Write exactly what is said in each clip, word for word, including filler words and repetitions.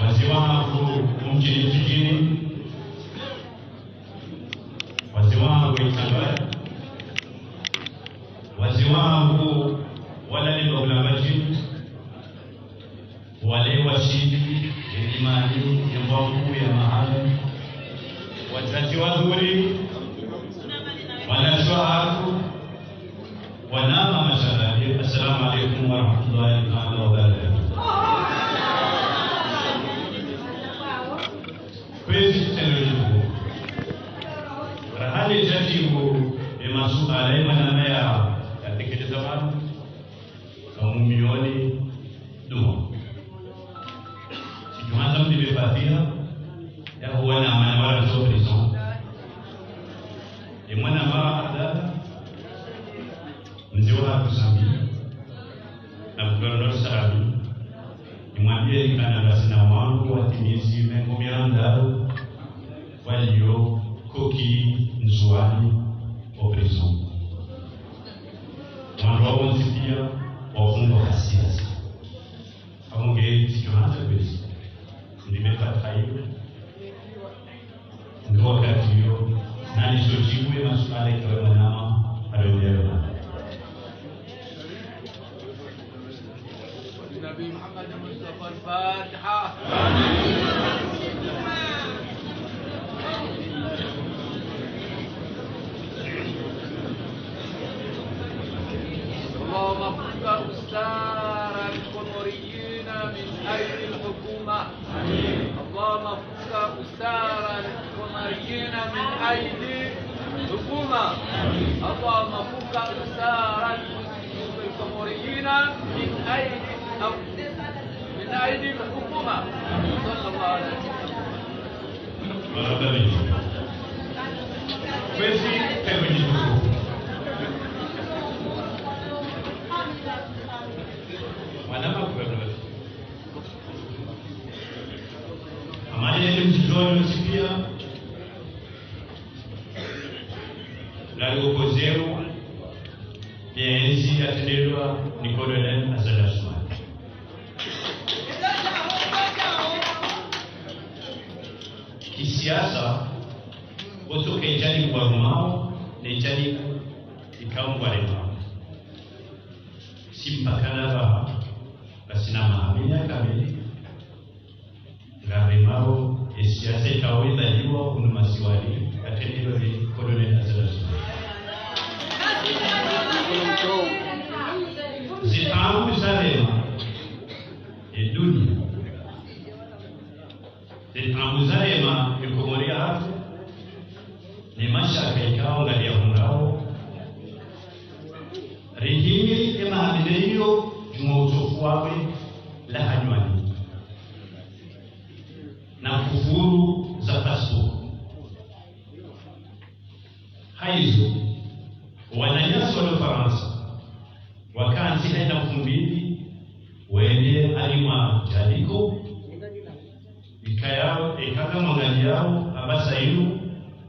Wazee wangu mdjini Mtijini, wazee wangu Itangaya, wazee wangu wala ni Mbabula Mbadjini, wale washili, ye imani, ye mbwangu ya mahali, wazazi wazuri, wanashe wahatru, wanama mashallah, assalamu alaikum warahmatullahi taala wabarakatuh. Kwezi tsena djibu. Rahali djadjibu, ye masuala, ye manama ya, yatekeleza pvanu. Kamumioni dua. Tsidjuhandza mdjibe Fatiha, ya huwa na mwana wala zo prison. Ye mwana mara Abdallah, mze wahatru Sambi, na gouverneur Sarabi, nimwambie kana ngasina wangu watimizi mengo mirandaru, waliyo koki Ndzuani o prison. Wandru wawo wontsi pia wafungwa ha siasa. Hamu nge tsidjuhandza kwezi. Ndime Fatiha iyo. Ndo wakati iyo. Nani sho djibu ye masuala ikawe mwanama, alondelewa. النبي محمد المصطفى الفاتحة. اللهم فك أسار القمريين من أيدي الحكومة. اللهم فك أسار القمريين من أيدي الحكومة. اللهم فك أسار القمريين من أيدي، من أيدي الحكومة. صلى الله عليه وسلم. Marahaba menji. Kwezi kwenye tukufu. Mwanama gouverneur. Amani yake mzidjoni msipia. Naliokozeo, ye ntsi yatrendelwa ni Colonel Azali Assoumani. Kisiasa, wontsi kayidjali ngwarumao, ne djali ikao ngwaremao. Si mpaka na pvaha, ngasina maha mine kamili, ngaremao ye siasa ikao idhaliwa hunu masiwani, yatrendelwa ni Colonel Azali Assoumani. Zitaabu zarema ye dunia. Zitaabu zarema ye Komori yahatru, ne mashaka ikao ngaliyahundrao. Rihimi ye maha mine iyo djumwa utsofu wawe la hanywani. Na kufuru za Facebook. Haizo, wananyasi wa Farantsa, wakantsi haina mfumbili, wende harimwa djaliko, ikayao, ikaka mwangaliyao, apvasa inu,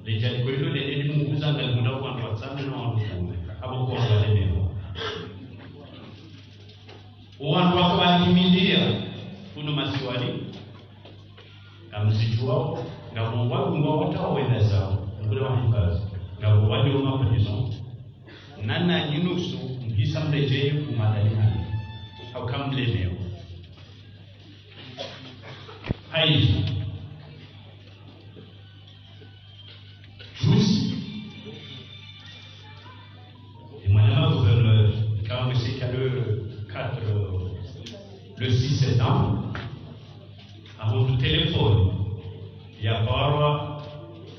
le djaliko lilo lende limuhuza ngalihundra wandru watsanu na wandru kume, apvo kwa walemewa. Wandru waka wakimbilia, hunu masiwani, kamzidjuwao, ngapvo wadungwa wata wenda zao, ngule wahifadhi, ngapvo wali wo ma prison. Nana nyinusu, mhisa mredjeye kumadani hanu. Hauka mlemewa. Haizo. Juzi, ye mwanama gouverneur, quand c'était le quatre, le six septembre, aho ndo telefoni yaparwa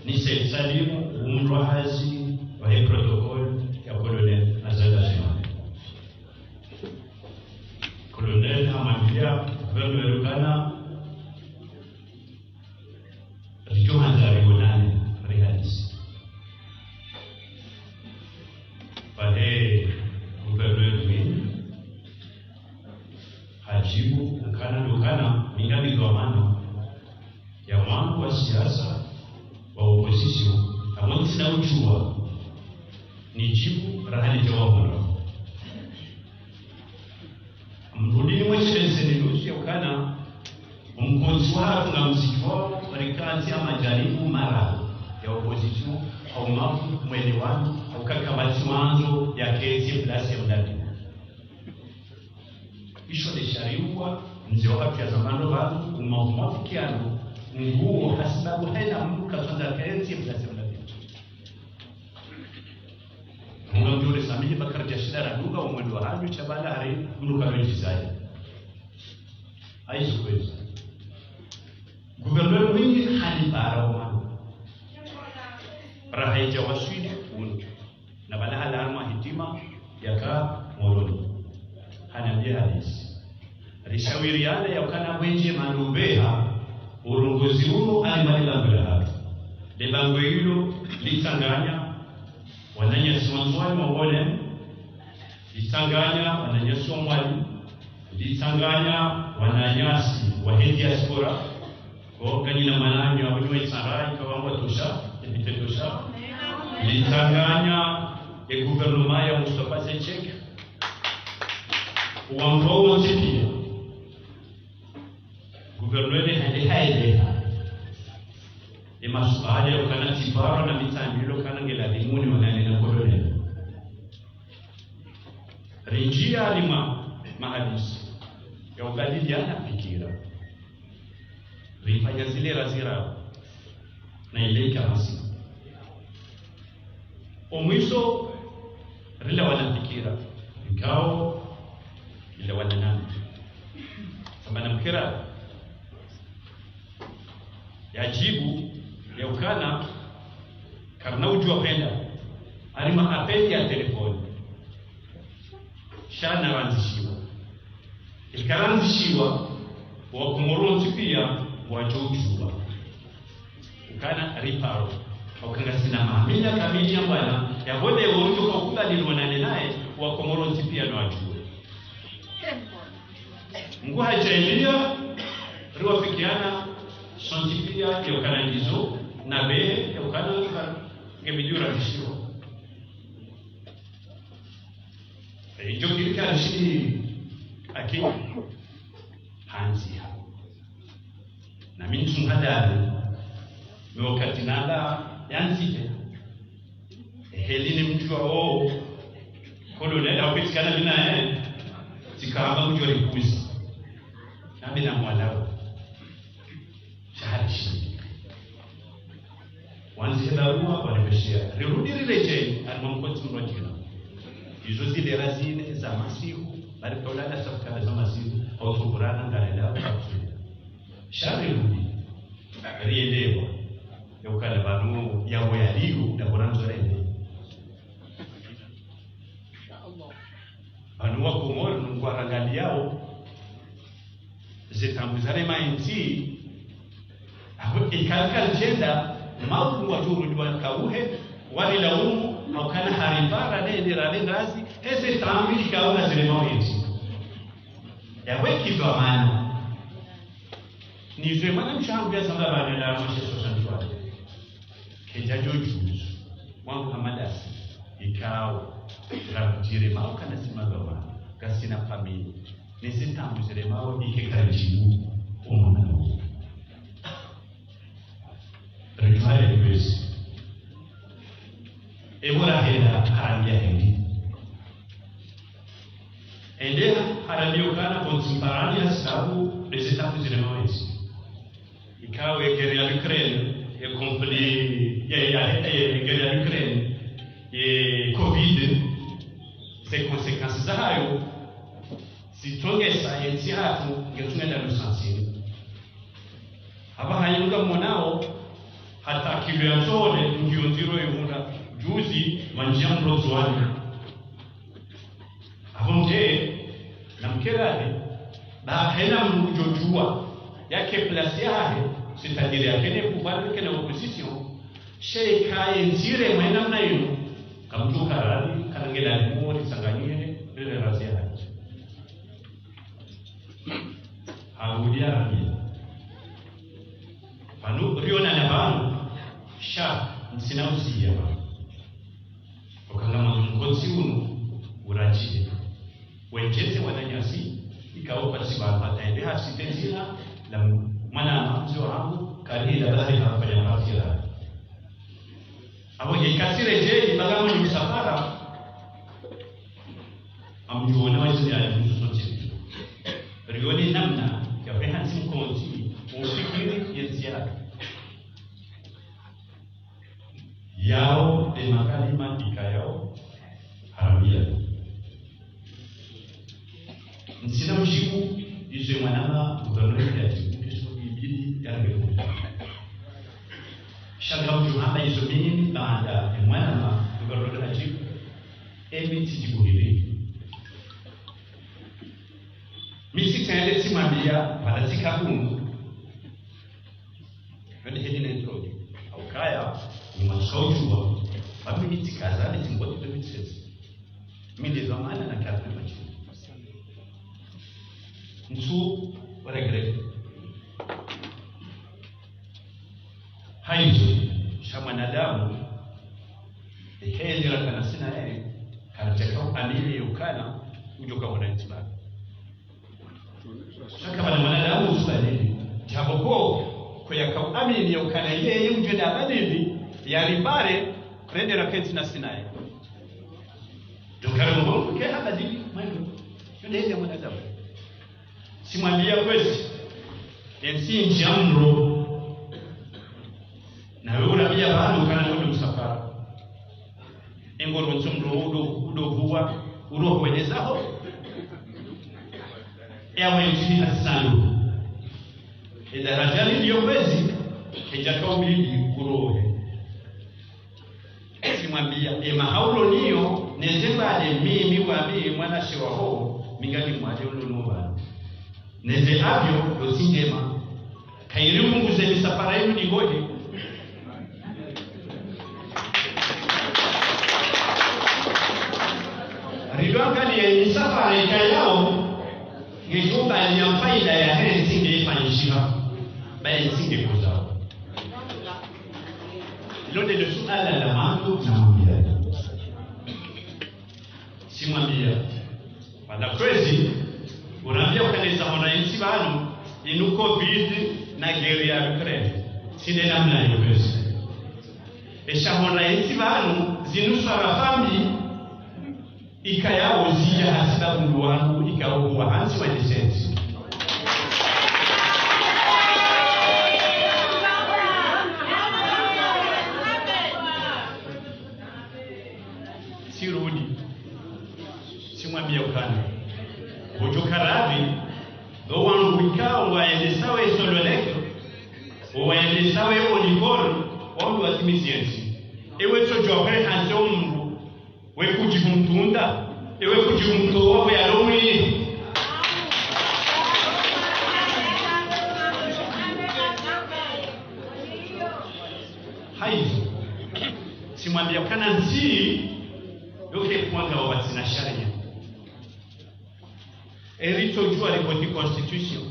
ni Said Salim, umdru wa hazi wahe protocole ya Colonel Azali Assoumani. Colonel hamwambiya gouverneur ukana ridjo handza rionane, rihadisi. Pvahe gouverneur Mwinyi hadjibu ukana ndo ukana mi ngami dhwamana ya wandru wa siasa wa opposition, apvo ntsina udjuwa nidjibu raha nidjawahundra. Na omkontsi wahatru ngamzidjuwao, rikantsi ha majaribu mararu ya opposition, hau mavu, mwelewano, hau kakabati wandzo yakentsi place ya mdadi. Isho nde shariwa, mze wahatru yazamano pvanu, umavu mwafikiano, nguwo hasibabu hayina mndru katsandza yakentsi place ya mdadi. Mungu mdjole samihi bakari ya shida radunga umwendo wa hanyu sha bala hari mndru kalodjizaya. Hayizo kwezi. Gouverneur mwinyi hanipara omwana. Raha idja waswili unu. Na bala hala harumwa hitima yaka Moroni. Hanambia hadisi. Rishawiriana yaukana bwendje manubeha, urongozi unu ali mali la mbele hatru. Lebangwe ilo litsanganya wananyasi wa Ndzuwani wa Ngolem, litsanganya wananyasi wa Mwali, litsanganya wananyasi wahe diaspora, ko nganyina mwananyo abunyo wa Itsandrayi, kawangu watosha, ebite tosha. Litsanganya e gouvernement ya Mustafa Sechek, wangu wontsi pia. Gouverneur hende haeleha. E masuala yaukana tsiparo na mitsambilo kana ngeladhimuni wanane na colonel. Rindjia harimwa mahadisi ya ubadiliana fikira. Rifanya zile razira na ile ikamasi. Omwiso rilawana fikira. Ikao rilawana nami. Samba na mkera. Yajibu yaukana karina udjuwa pvenda. Harimwa appel ya telefoni. Sha narandzishiwa. Ikarandzishiwa, wa Komoro wontsi pia ngwadjo udjuwa. Ukana riparo. Ukana ngasina maamina kamili ya bwana, ya bode wonjo kwa ukubali nonane naye, wa Komoro wontsi pia ngwadjuwe. Ngu hadja iliya, riwafikiana, sontsi pia, yaukana ngizo, na be, yaukana nge midjura bishiwa. Idjo kiri karishi aki handziha. Na mi ntsu mhadari, mi wakati nala yandzike. Heli ni mdjuwa o colonel, hau keti kana mi naye, tsikamba mdjuwa rikuza. Na mi na mwalawo. Shahari shini. Wandzihe barua, wanipveshea. Rirudi riredjei, harimwa mkontsi mrwadjina. Izo zile razine za masihu, bari kaulala safukana za masihu, hau tsukurana ngarenda, hau tsukurana. Sha rirudi. Rielewa. Yaukana pvanu, yawo yaliyo, na kurandzo rende. Pvanu wa Komoro ngwarangaliyao, ze taabu zarema entsi, aho ikaka ndjenda, mawu ngwadjo urudi wakauhe, walilaumu, haukana haripara nende rale ngazi, eze taabu ikao ngaziremao entsi. Yawe kidhwamana. Nizwe mwana mshangu ya samba bana la mshe soixante-trois. Kedja djo juzu, wangu hamadasi, ikao, ramdjiremao kana sima gawa, ngasina famille, neze taabu ziremao ike karijibu, omwana wo. Ritwale kwezi. Ebora henda harambiya hendi. Hende harambiya ukana kontsi mparani hasibabu neze taabu ziremao entsi. Ikao e guerre ya Ukraine, e conflit, ya, ya, e, e guerre ya Ukraine, e covid, ze conséquences zahayo, zitsongesa entsi hatru, ngetsunenda lusansini. Apvaha hayi ngamwonao, hata kilo ya ntsohole, ngiyo ndziro yihundra, juzi, mandjia mrozo wani. Apvo nge, na mkerade, ba hena mndru udjo djuwa, yake place yahahe, c'est-à-dire yakene pouvoir, yakene opposition, she kaye ndzire mwe namna yinu, kamdjuka radi, kana ngela limori, tsanganyire, rire razi yahahe. Haulia radi. Pvanu, rionana pvanu, sha, ntsina usiya pvanu. Ukanga mwandzo mkontsi unu, uradjile. Wendjeze wananyasi, Ikao pasi ba pata ebe ha site zina, la mwana mzee wangu, kali la bari ha fanya mafira. Abo ye kasire je, ibaga mwana msafara, amdjuona wa zile ya mzee sote. Rione namna ya kuhantsi mkondzi, ufikiri ye ziara. Yao, e makalima ikayao, harambia. Ntsina mdjibu, izo mwanama, gouverneur ya djibu, izo ibidi, ya nge. Sha ngamdjo hamba izo mimi, baada, e mwanama, gouverneur ya djibu, e mi tsidjibu hili. Mi tsitende tsimwambia, pvala tsika kunu. Yoni heli na introduce. Au kaya, ni mashaujuwa. Bami mi tsikaza ni tsimbo deux mille seize. Mi nde zamana na quatre-vingts. Ntsu, wa regret. Haizo, sha mwanadamu, ekendera kana sina yeye, kana chaka amini yukana, ujoka wana ntibana. Sha kapvana mwanadamu usuka nini? Djapvo ko, ko yaka uamini ya ukana yeye udjo nda abadili, ya ripare, rendera kentsi na sinaye. Ndo kari mbo, ke habadili, mwendo. Yo nde ya mwanadamu. Tsimwambia kwezi, entsi ndji ya mro. Na we urambia pvanu kana ndo msafara. Engoro ntso mro udo, udo vuwa, uroho wenyezaho. Ewe ntsi ni hasanu. E daraja lilio kwezi, kedja kaubidi urohe. Tsimwambia, e mahaulo niyo, neze mbade mimi wami mwanashe waho, mi ngani mwade ulo no pvanu. Neze avyo, yo tsi ndjema. Kairi Mungu ze misafara yinu ni ngode. Ridwangalie misafara ikayao, ngejumba ya faida ya he ntsi nge ifanyishiha, ba ye ntsi nge kozao. Ilo ndelo suala la mwandzo namwambia. Tsimwambia. Pvala kwezi, urambia ukana eza hondra entsi pvanu, inu covid na guerre ya Ukraine. Tsi nde namna yo kwezi. Esha hondra entsi pvanu, zinu swarafa mbi, ikayao zidja hasibabu ndo wanu, ikao huwa hantsi wa lisensi. Tsirudi. Tsimwambia ukana. Udjo karabi, ndo wangu ikao waendesao e Sololec, waendesao e Olicor, wandru watimizi entsi. Ewe tsodjua kwe hantsi o mndru, we kudji humtunda, ewe kudji humtowa, we yalo mwili. Haizo. Tsimwambia ukana ntsi, yo ke kwanga wa watsina sharia. Eritsodjua rivoti constitution,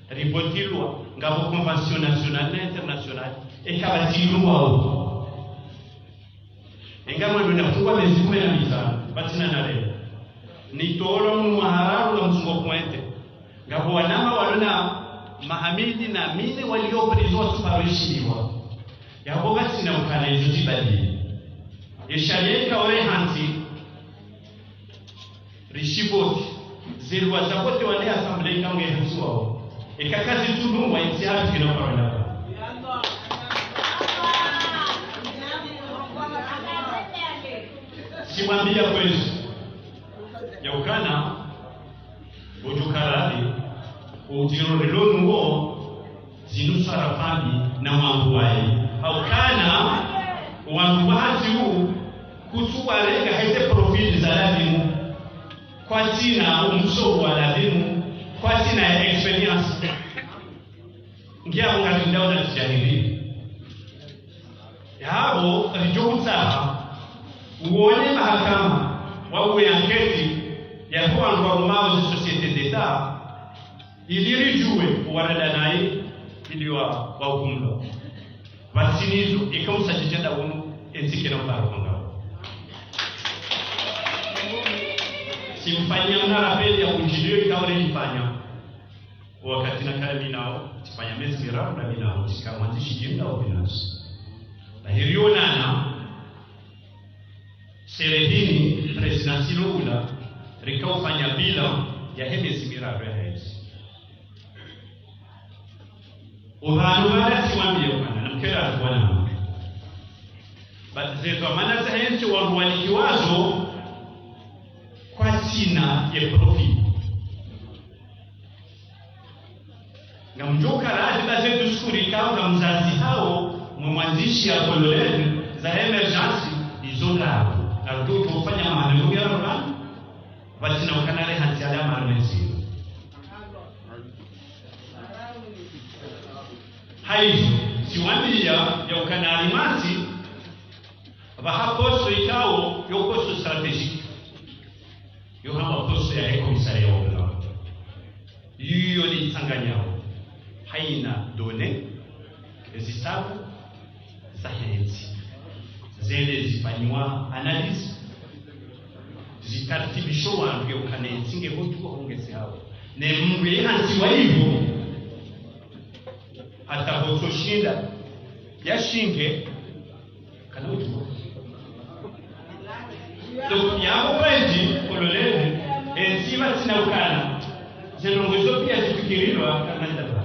rivoti loi, ngapvo convention nationale na internationale, eka pvatsi loi wo. Enga mwando na fungwa mezi kume na mitsanu, pvatsina na leo. Nitolwa munu mahararu na mzungo pointe. Ngapvo wanama walona mahamidi na mine walio prison watsuparo ishiliwa. Yapvo katsina ukana izo zibadili. Esha leka ore hantsi, rishivoti, ze loi za vote wane assemblée ika nge hantsi wao. Eka kazitulungwa entsi hatru kina parwa napa. Tsimwambia kwezi. Ya ukana, udjo karabi, udjiro rilo nuwo, zinu swarafa mbi na wangu wayi. Haukana, wangu wahatru, kutsu warenga heze profil za lazimu. Kwatsina umso wa lazimu, kwatsina expérience. Ngiya mungazindao na tijahili. Yapvo, ridjo utsaha, uone mahakama, wauwe anketi, ya huwa ngwa umao ze société d'État, ili ridjuwe, uwarada nayi, ili wa, wa ukumlo. Pvatsina izo, eka usadjidja nda unu, entsi kena uparo kwangao. Tsimfanyia mna rappel ya kundjilio Kauli nifanya, wakati nakala mi nao, tsifanya mezi miraru na mi nao, tsika mwandzishi jimla wa binafsi. Na hirionana, serehini, président Silula, rika ufanya bilan yahe mezi miraru yahe ntsi. Upvanu pvala tsiwambiye ukana, namkera atuwana mama. Ba, ze dhwamana zahe ntsi wandru wanikiwazo kwatsina ye profil. Ngamdjo kala ati ba ze diskuri ikao ngamzazihao mwe mwandzishi ya Colonel za émergence izo ngapvo. Ngarudjo ufanya maana yo ya Rwanda. Pvatsina ukana rehantsi ale amarumetsino. Haizo, tsiwambiya ya ukana alimasi, pvaha poste ikao, yo poste stratégique. Yo hama poste yahe commissariat au plan. Yiyo nitsanganyao. Haina données, ezisabu, zahe ntsi. Zende zifanyiwa analyse, zitartibisho wandru ye ukana entsi nge hotu wa hongezi hao. Ne mndru ye hantsi wa ivo, hata hotso shinda, ya shinge, kana hotu wa. Donc, yako kwendji, Colonel, entsi pvatsina ukana. Ze ndrongoo zo piya zifikirilwa, kana ndapva.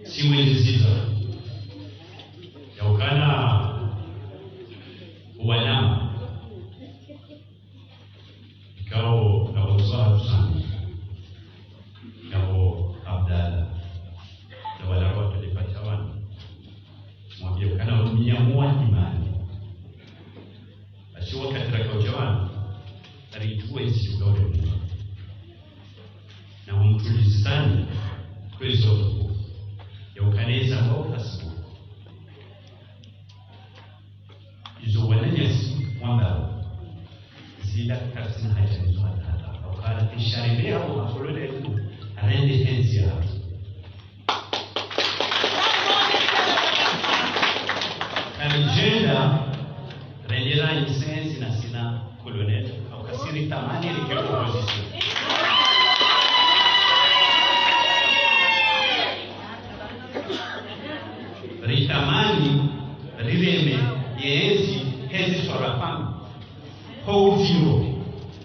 Siwe ndziza ya ukana wanama ikao na wazaha tusani nabo Abdallah na wala watu lipata wana mwambie ukana umia mwa imani. Basi wakati raka udja wanu, aridjuwe ntsi uka ule mwa. Na umtulizani kwezo mkuu. Ya ukana eza mbao kasibuku. Izo wananyasi wambao. Zila katsina haja nizo hatata. Ukana tisharibia hao makolole ya kuu. Arende henzi ya hatu. Kani djenda, rendera lisensi na sina Colonel, au kasiri tamani rike opposition. Ritamani, rireme, yezi, hezi swara panga. Ho udjiro,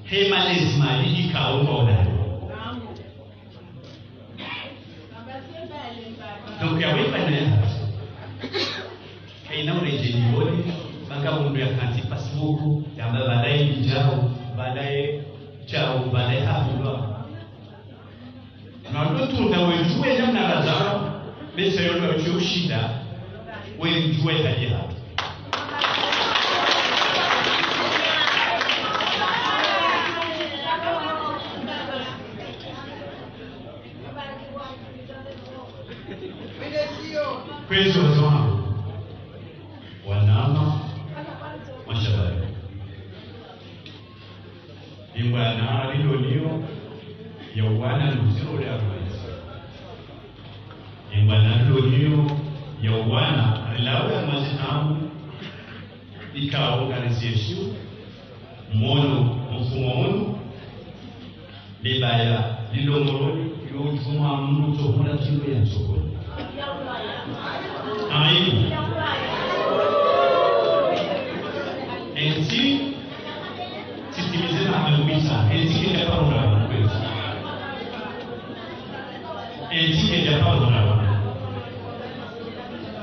he malezi mali ikao ngwa unayo. Donc, ya wewe na ya. Kaina uredjei yoni, banga mndru ya kantsi Facebook, yamba balaye ndjao, balaye djao, balaye hafulwa. Na ndo tunda wendjuwe namna razao, besa yono ya ushinda, wendjuwe hali hatu. Kwezi wazee wangu, wanama, mashababi. Imbwana lilo niyo ya uwana nuziro ule aruwezi. Imbwana lilo niyo ya uwana rilawe ya mazi hamu. Ikao ngarizieshiu, mono mfumo unu, libaya lilo Moroni, yo udjuma mndru tsohula kilo ya tsokoni. Aibu. Entsi, tsitimize na amekuisa, entsi kenda paro na kwezi. Entsi kenda paro na.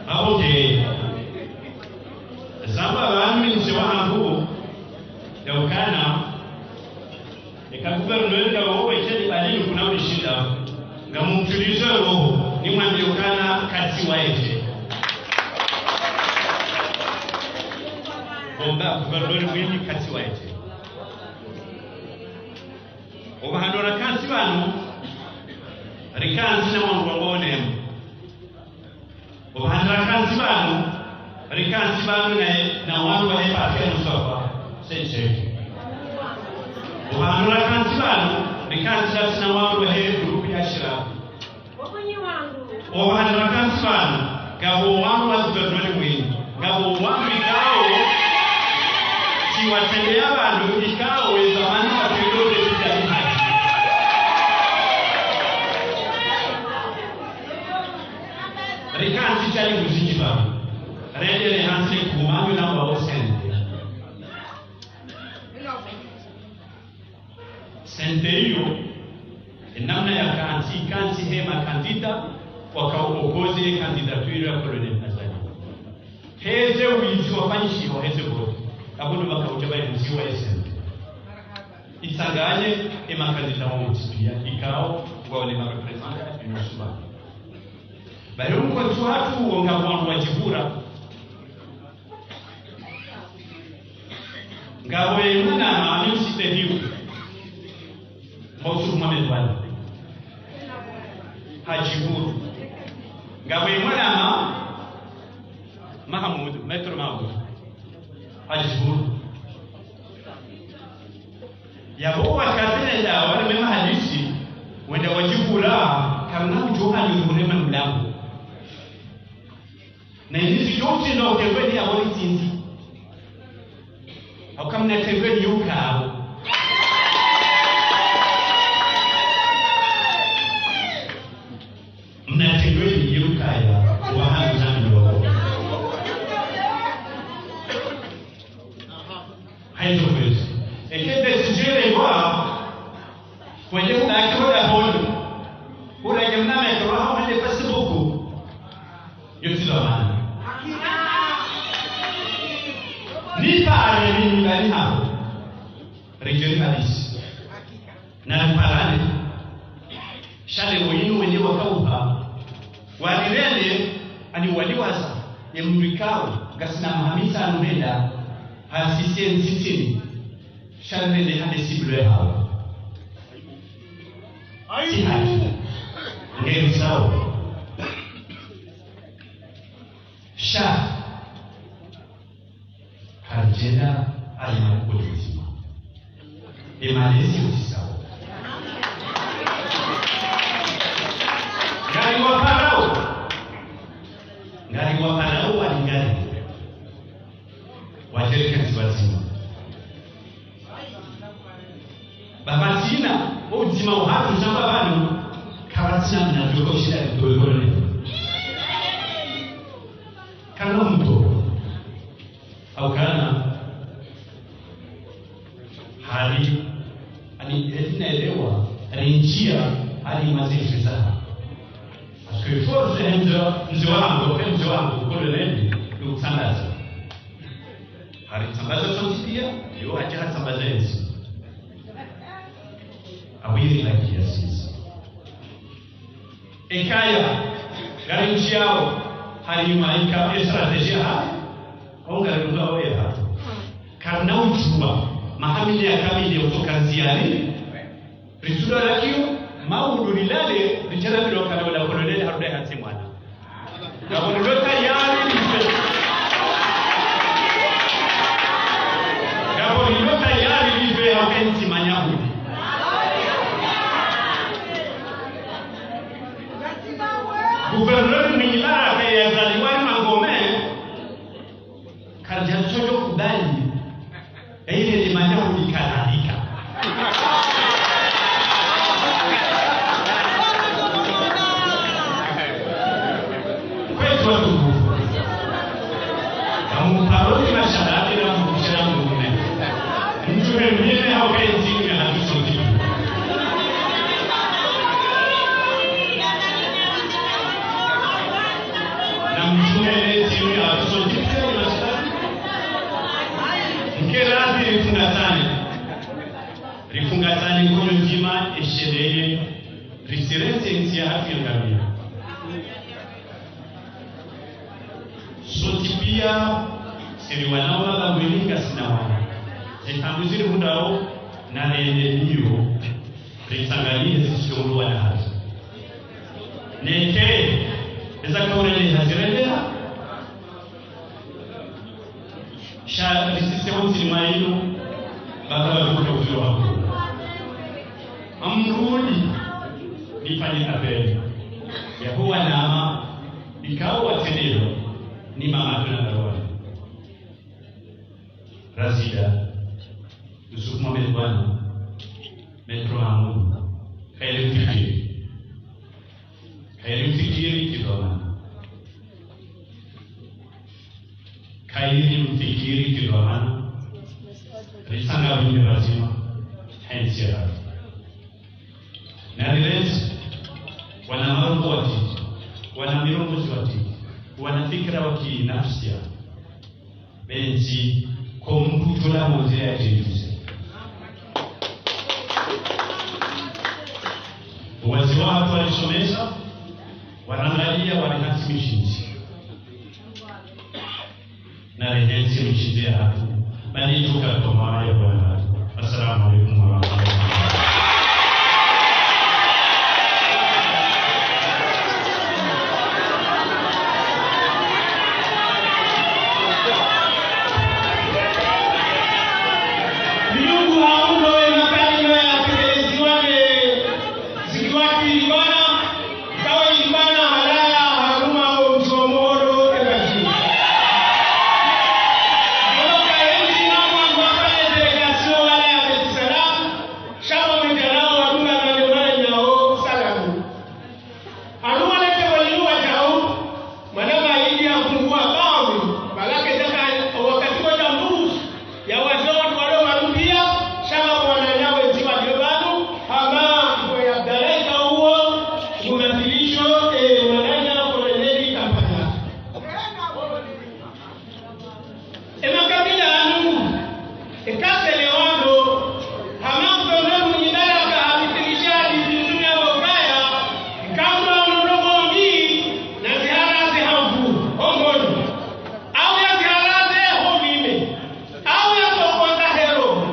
Apo ke, zamba bami mse wangu, ya ukana, eka gouverneur ya wowe cheni balini kuna unishinda, ngamumtulize roho, nimwambie ukana kati wa eje. Bomba, gouverneur mwini kati wa eje. Oba handora kantsi banu, rikantsi na wangu wa bonemu. Opvahanu rakantsi pvanu, rikantsi pvanu na, na wandru wahe parti ya Mustafa Said Sheikh. Opvahanu rakantsi pvanu, rikantsi na sina wandru wahe groupe ya Shirafu. Opvahanu rakantsi pvanu, ngapvo wandru wa gouverneur mwini, ngapvo wandru ikao, Watrende ya pvanu ikao weza mana watrende udepite ya mihadji. Rikantsi shali muziki pvanu. Rendele hantsi le kumanyo na wa osente. Sente iyo, enamna yakantsi, ikantsi he makandida, waka opposé ye candidature ya Colonel Azali. Heze wizi wafanyishiwa heze vote. Apvo ndo waka udja pvayinuziwa ye sente. Itsanganye emakandida wontsi piya, ikao ngwao ne marepresentants ya Union Suba. Bahi omkontsi wahatru wo ngapvo wandru wadjipvura. Ngapvo ye mwanama, ami msite hiyo. Mausu Mohamed Wali. Hadjipvuru. Ngapvo ye mwanama, Mahamudu, Maître Mahamudu. Hadjipvuru. Yapvo wakati nenda, wale mema hadisi, wenda wadjipvura, kamna udjo hanyurure manulangu. Na inizi djo utsi ndo utengweni ya wali tsinzi. Au kamna tengweni yukao. Mna tengweni yukaya, wahanu zami wao. Haizo kwezi. Eke décision ile ngwa, kwende kuna aki hoda honi. Kuna ke mna mekero hao hende Facebook. Yo tsi dhamana. Ni pare ni ndani hapo. Ridjeri hadisi. Na riparane. Sha le woyinu wende wakauha. Walirende, ani waliwaza, ye mndru ikao, ngasina maha mitsanu henda, hasisiye ntsitsini. Sha rende hande cible hawo. Tsi haki. Nge msao. Sha. Karidjenda ali makuko ndzima. Emalezi utisao. Ngari waparao. Ngari waparao wali ngari. Wadjereke ndziwadzima. Baba tsina, o udzima uhatru shamba pvanu, kapvatsina mna djoko shida djoko ne. Kana mto. Au kana. Hari, ani, eti naelewa, rinjia, hari mazi fizaha. Parce que force, mze, mze wangu, mze wangu, kule nende, ni kutsangaza. Hari tsambaza sontsi piya, yo hadja hatsambaza yentsi. Awiri hadji ya sisi. Ekaya, ngari ntsi yawo, hari maika stratégie ha, o ngari mba o ya ha. Karina udjuwa, maha mine ya kamili ya utoka ndziyani, Risuda lakiyo, maudu lilale, ritera bilo kabla la koloneli harudi hantsi mwana. Ngapvo lilo tayari life. Ngapvo lilo tayari life, hauka ntsi manyahudi. Gouverneur Mwinyi Baraka yazaliwa ni Mangome, Karidja tsodjo kubali. Eyile limanya huli kadhalika. Kwezi watukufu. Kamuparoni mashababi na mkushela mlume. Mtume mlime hauka ntsi mlime hatusoki. Na mtume le ntsi mlime hatusoki. Mke radhi rifungatsane. Rifungatsane nkonyo ndzima eshelele. Risirentsi entsi yahatru yangamia. Sontsi piya, siri wana wa baba mwenyi ngasina wana. Ze tambu ziri hundrao na nende niyo. Ritsanganyihe zisishongo wana hatru. Neke, eza kaurele hazirendera. Sha risise wontsi ni maino, baka batukuta kutiro wako. Amrudi, nifanye appel. Yahuwa nama, ikao watsendelo, ni mama tuna barwani. Razida, Bwana, metro yangu. Kheri mfikiri. Kheri mfikiri kidhwamana. Kheri mfikiri kidhwamana. Ritsanga wende pvadzima. Hentsi ya. Na rilezi, wana marumbo watiti, wana mirumbuzi watiti, wana fikira wa kinafsia. Bentsi, ko mndru tula moze ya tenduse. Wazee wahatru walisomesa, warangalia, walihantsi mishindzi. Na rihentsi mishindzi yahatru, bali tuka kwa mara ya bwana hatru. Assalamu alaikum warahmatullahi wabarakatuh. Mlungu haumba we makalima ya tekelezi wale, zikiwaki libana, kawa libana halaya haruma o msomoro ebasi. Mboka yendi na mwangu afanye délégation wala ya Beit Salam, shama mwenjanao wadunga na lemana nyao salamu. Anu walete waliwa jau, mwana maidi ya kungua bawi, balake jaka wakati wa jambuzi, ya wazee watu wale warudia, shama mwananya wezi walio banu, hama kwa ya daraja uo, umathilisho, e, mwananya koloneli kampanya. Emakabila yanu, ekasele wando, hama mtondo Mwinyi Baraka hapitilisha diditumi ya bokaya, ikamwa nono ngombi, na ziharaze hambu, hongoni. Au ya ziharaze homime, au ya sokonda hero,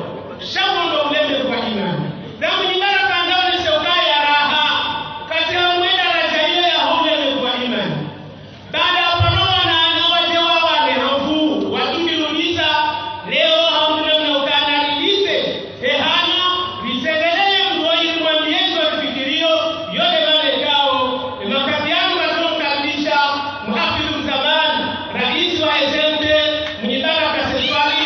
shamondo uleme kwa imani. Na Mwinyi Baraka ndaone shokaya raha, kati ya mwenda raja ile ya homeme kwa imani. Baada ya pano wananya waje wawane hafu, watumilunisa, leo hamuna mna ukana lilise, hehana, lisengelele mndru ili mwambiyezo lifikirio, yode mane kao, emakati yanu kato mkaribisha, Muhafidhu Mzamani, Raisi wa S M T, Mwinyi Baraka Seswali,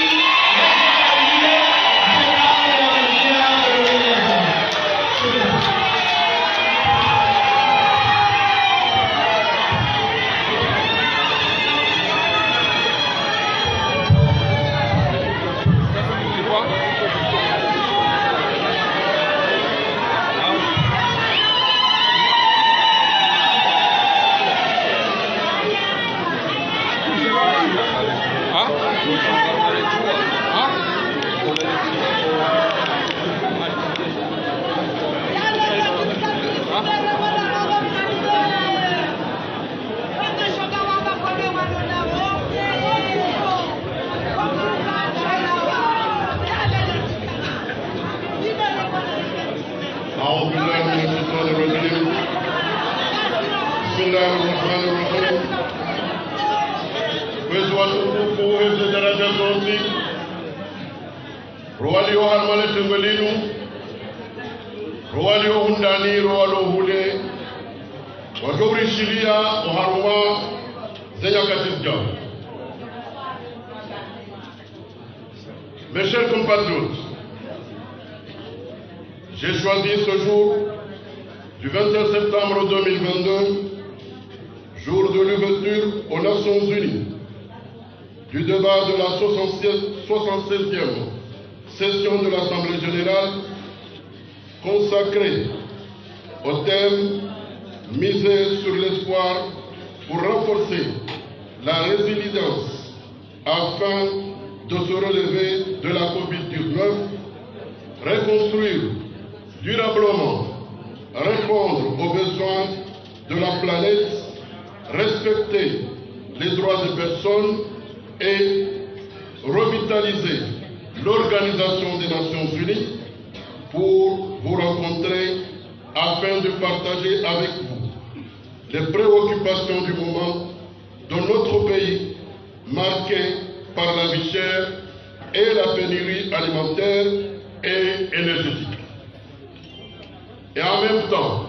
أعوذ بالله من الشيطان الرجيم. بسم الله الرحمن الرحيم. Wezi watukufu, wezi daraja zontsi, ro walio harumwa le tengwe linu, ro walio hundani, ro walio hule, wadjo urishiliya oharumwa ze nyakati zidjao. Mes chers compatriotes, j'ai choisi ce jour du vingt et un septembre deux mille vingt-deux, jour de l'ouverture aux Nations Unies du débat de la soixante-seize, soixante-seizième session de l'Assemblée générale consacrée au thème « Miser sur l'espoir pour renforcer la résilience afin de se relever de la covid dix-neuf, reconstruire durablement, répondre aux besoins de la planète, respecter les droits des personnes et revitaliser l'Organisation des Nations Unies pour vous rencontrer afin de partager avec vous les préoccupations du moment dans notre pays marqué par la vie chère et la pénurie alimentaire et énergétique. Et en même temps,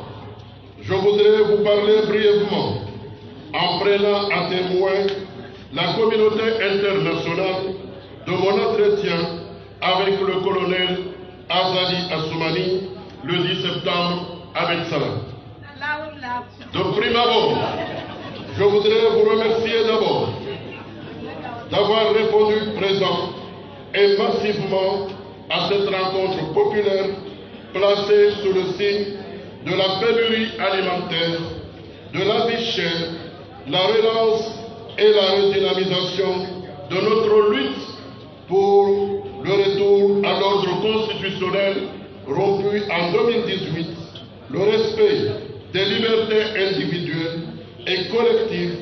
je voudrais vous parler brièvement, en prenant à témoin la communauté internationale, de mon entretien avec le colonel Azali Assoumani, le dix septembre à Beit Salam. De prime abord, je voudrais vous remercier d'abord d'avoir répondu présent et massivement à cette rencontre populaire placée sous le signe de la pénurie alimentaire, de la vie chère, la relance et la redynamisation de notre lutte pour le retour à l'ordre constitutionnel rompu en deux mille dix-huit, le respect des libertés individuelles et collectives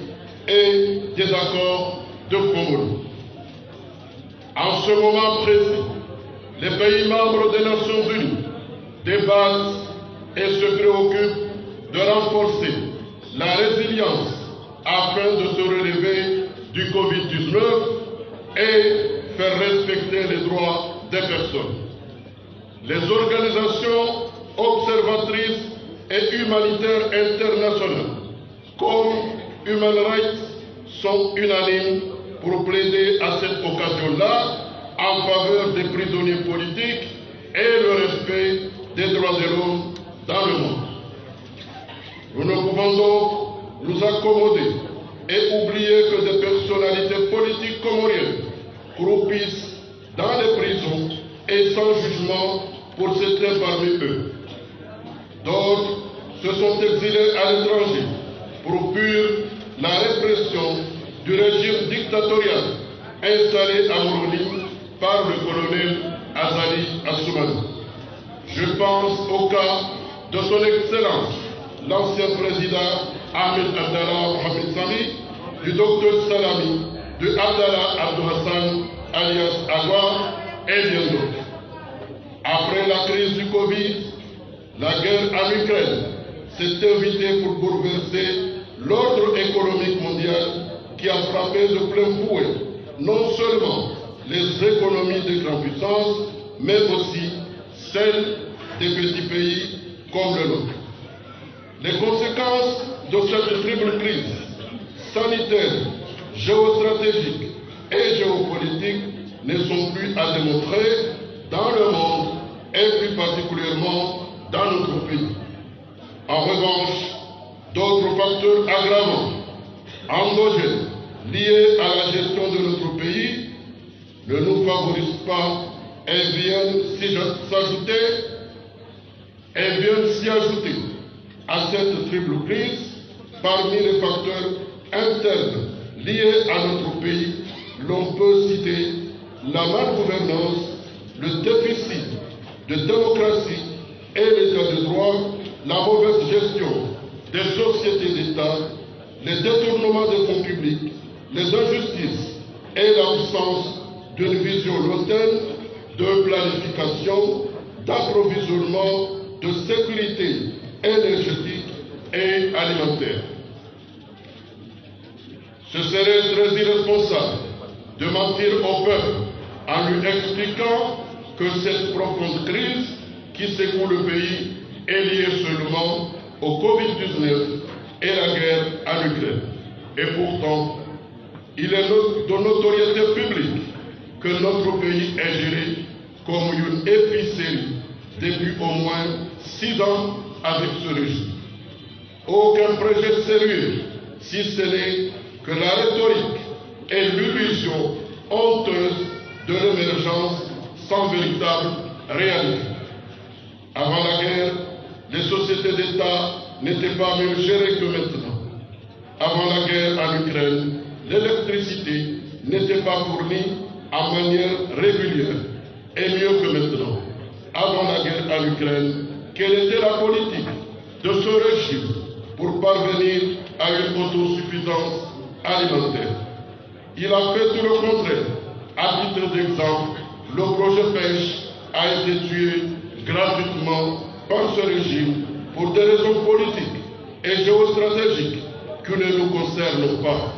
et des accords de Fomboni. En ce moment précis, les pays membres des Nations Unies débattent et se préoccupent de renforcer la résilience afin de se relever du covid dix-neuf et faire respecter les droits des personnes. Les organisations observatrices et humanitaires internationales comme Human Rights sont unanimes pour plaider à cette occasion-là en faveur des prisonniers politiques et le respect des droits de l'homme dans le monde. Nous ne pouvons donc nous accommoder et oublier que des personnalités politiques comoriennes croupissent dans les prisons et sans jugement pour certains parmi eux. D'autres se sont exilés à l'étranger pour fuir la répression du régime dictatorial installé à Moroni par le colonel Azali Assoumani. Je pense au cas de son Excellence, l'ancien président Ahmed Abdallah Mohamed Sambi, du docteur Salami, de Abdallah Abdou Hassan, alias Agwa, et bien d'autres. Après la crise du covid, la guerre en Ukraine s'est invitée pour bouleverser l'ordre économique mondial qui a frappé de plein fouet non seulement les économies des grandes puissances, mais aussi celles des petits pays comme le nôtre. Les conséquences de cette triple crise sanitaire, géostratégique et géopolitique ne sont plus à démontrer dans le monde et plus particulièrement dans notre pays. En revanche, d'autres facteurs aggravants endogènes liés à la gestion de notre pays ne nous favorisent pas et viennent s'y- s'ajouter et viennent s'y ajouter à cette triple crise. Parmi les facteurs internes liés à notre pays, l'on peut citer la malgouvernance, le déficit de démocratie et l'état de droit, la mauvaise gestion des sociétés d'État, les détournements des fonds publics, les injustices et l'absence d'une vision lointaine de planification, d'approvisionnement, de sécurité énergétique et alimentaire. Ce serait très irresponsable de mentir au peuple en lui expliquant que cette profonde crise qui secoue le pays est liée seulement au covid dix-neuf et la guerre en Ukraine. Et pourtant, il est no- de notoriété publique que notre pays est géré comme une épicerie depuis au moins six ans avec ce régime. Aucun projet sérieux, si ce n'est que la rhétorique et l'illusion honteuse de l'émergence sans véritable réalité. Avant la guerre, les sociétés d'État n'étaient pas mieux gérées que maintenant. Avant la guerre en Ukraine, l'électricité n'était pas fournie en manière régulière et mieux que maintenant. Avant la guerre en Ukraine, quelle était la politique de ce régime pour parvenir à une autosuffisance alimentaire ? Il a fait tout le contraire. À titre d'exemple, le projet pêche a été tué gratuitement par ce régime pour des raisons politiques et géostratégiques qui ne nous concernent pas.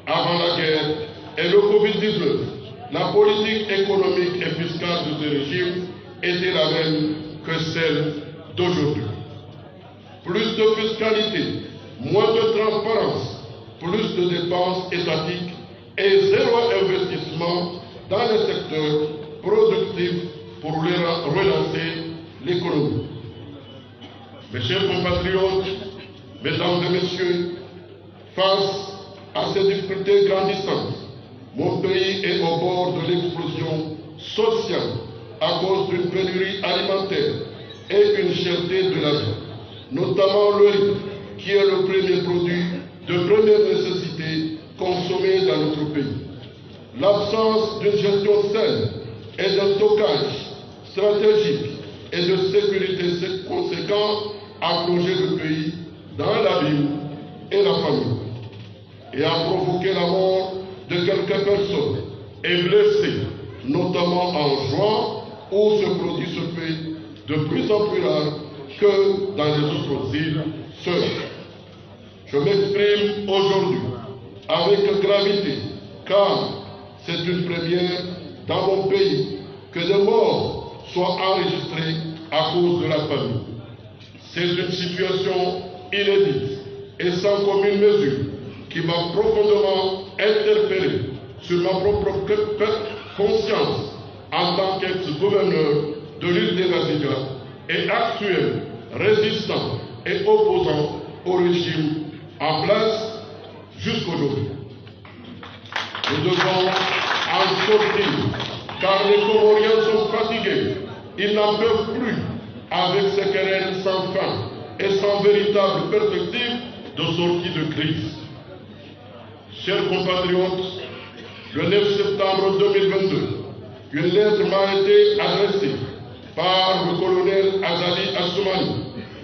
Avant la guerre et le covid dix-neuf, la politique économique et fiscale de ce régime était la même que celle d'aujourd'hui. Plus de fiscalité, moins de transparence, plus de dépenses étatiques et zéro investissement dans les secteurs productifs pour rela-, relancer l'économie. Mes chers compatriotes, mesdames et messieurs, face à ces difficultés grandissantes, mon pays est au bord de l'explosion sociale à cause d'une pénurie alimentaire et une cherté de la vie, notamment le riz, qui est le premier produit de première nécessité consommé dans notre pays. L'absence d'une gestion saine et d'un stockage stratégique et de sécurité conséquent a plongé le pays dans l'abîme et la famine, et a provoqué la mort de quelques personnes et blessés, notamment en juin, où ce produit se fait de plus en plus rare que dans les autres îles sœurs. Je m'exprime aujourd'hui avec gravité, car c'est une première dans mon pays que des morts soient enregistrés à cause de la famine. C'est une situation inédite et sans commune mesure qui m'a profondément interpellé sur ma propre co-, co-, conscience en tant qu'ex-gouverneur de l'île de Ngazidja et actuel résistant et opposant au régime en place jusqu'aujourd'hui. Nous devons en sortir, car les Comoriens sont fatigués. Ils n'en peuvent plus avec ces querelles sans fin et sans véritable perspective de sortie de crise. Chers compatriotes, le neuf septembre deux mille vingt-deux, une lettre m'a été adressée par le colonel Azali Assoumani,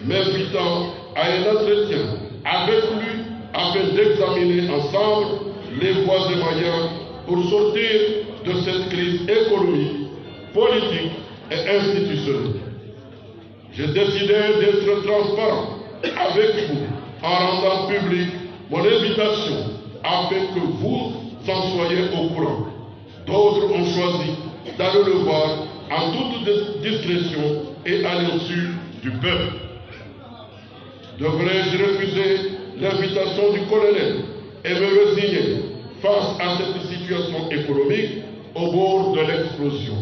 m'invitant à un entretien avec lui afin d'examiner ensemble les voies et moyens pour sortir de cette crise économique, politique et institutionnelle. J'ai décidé d'être transparent avec vous en rendant publique mon invitation afin que vous en soyez au courant. D'autres ont choisi d'aller le voir en toute dis-, discrétion et à l'insu du peuple. Devrais-je refuser l'invitation du colonel et me résigner face à cette situation économique au bord de l'explosion ?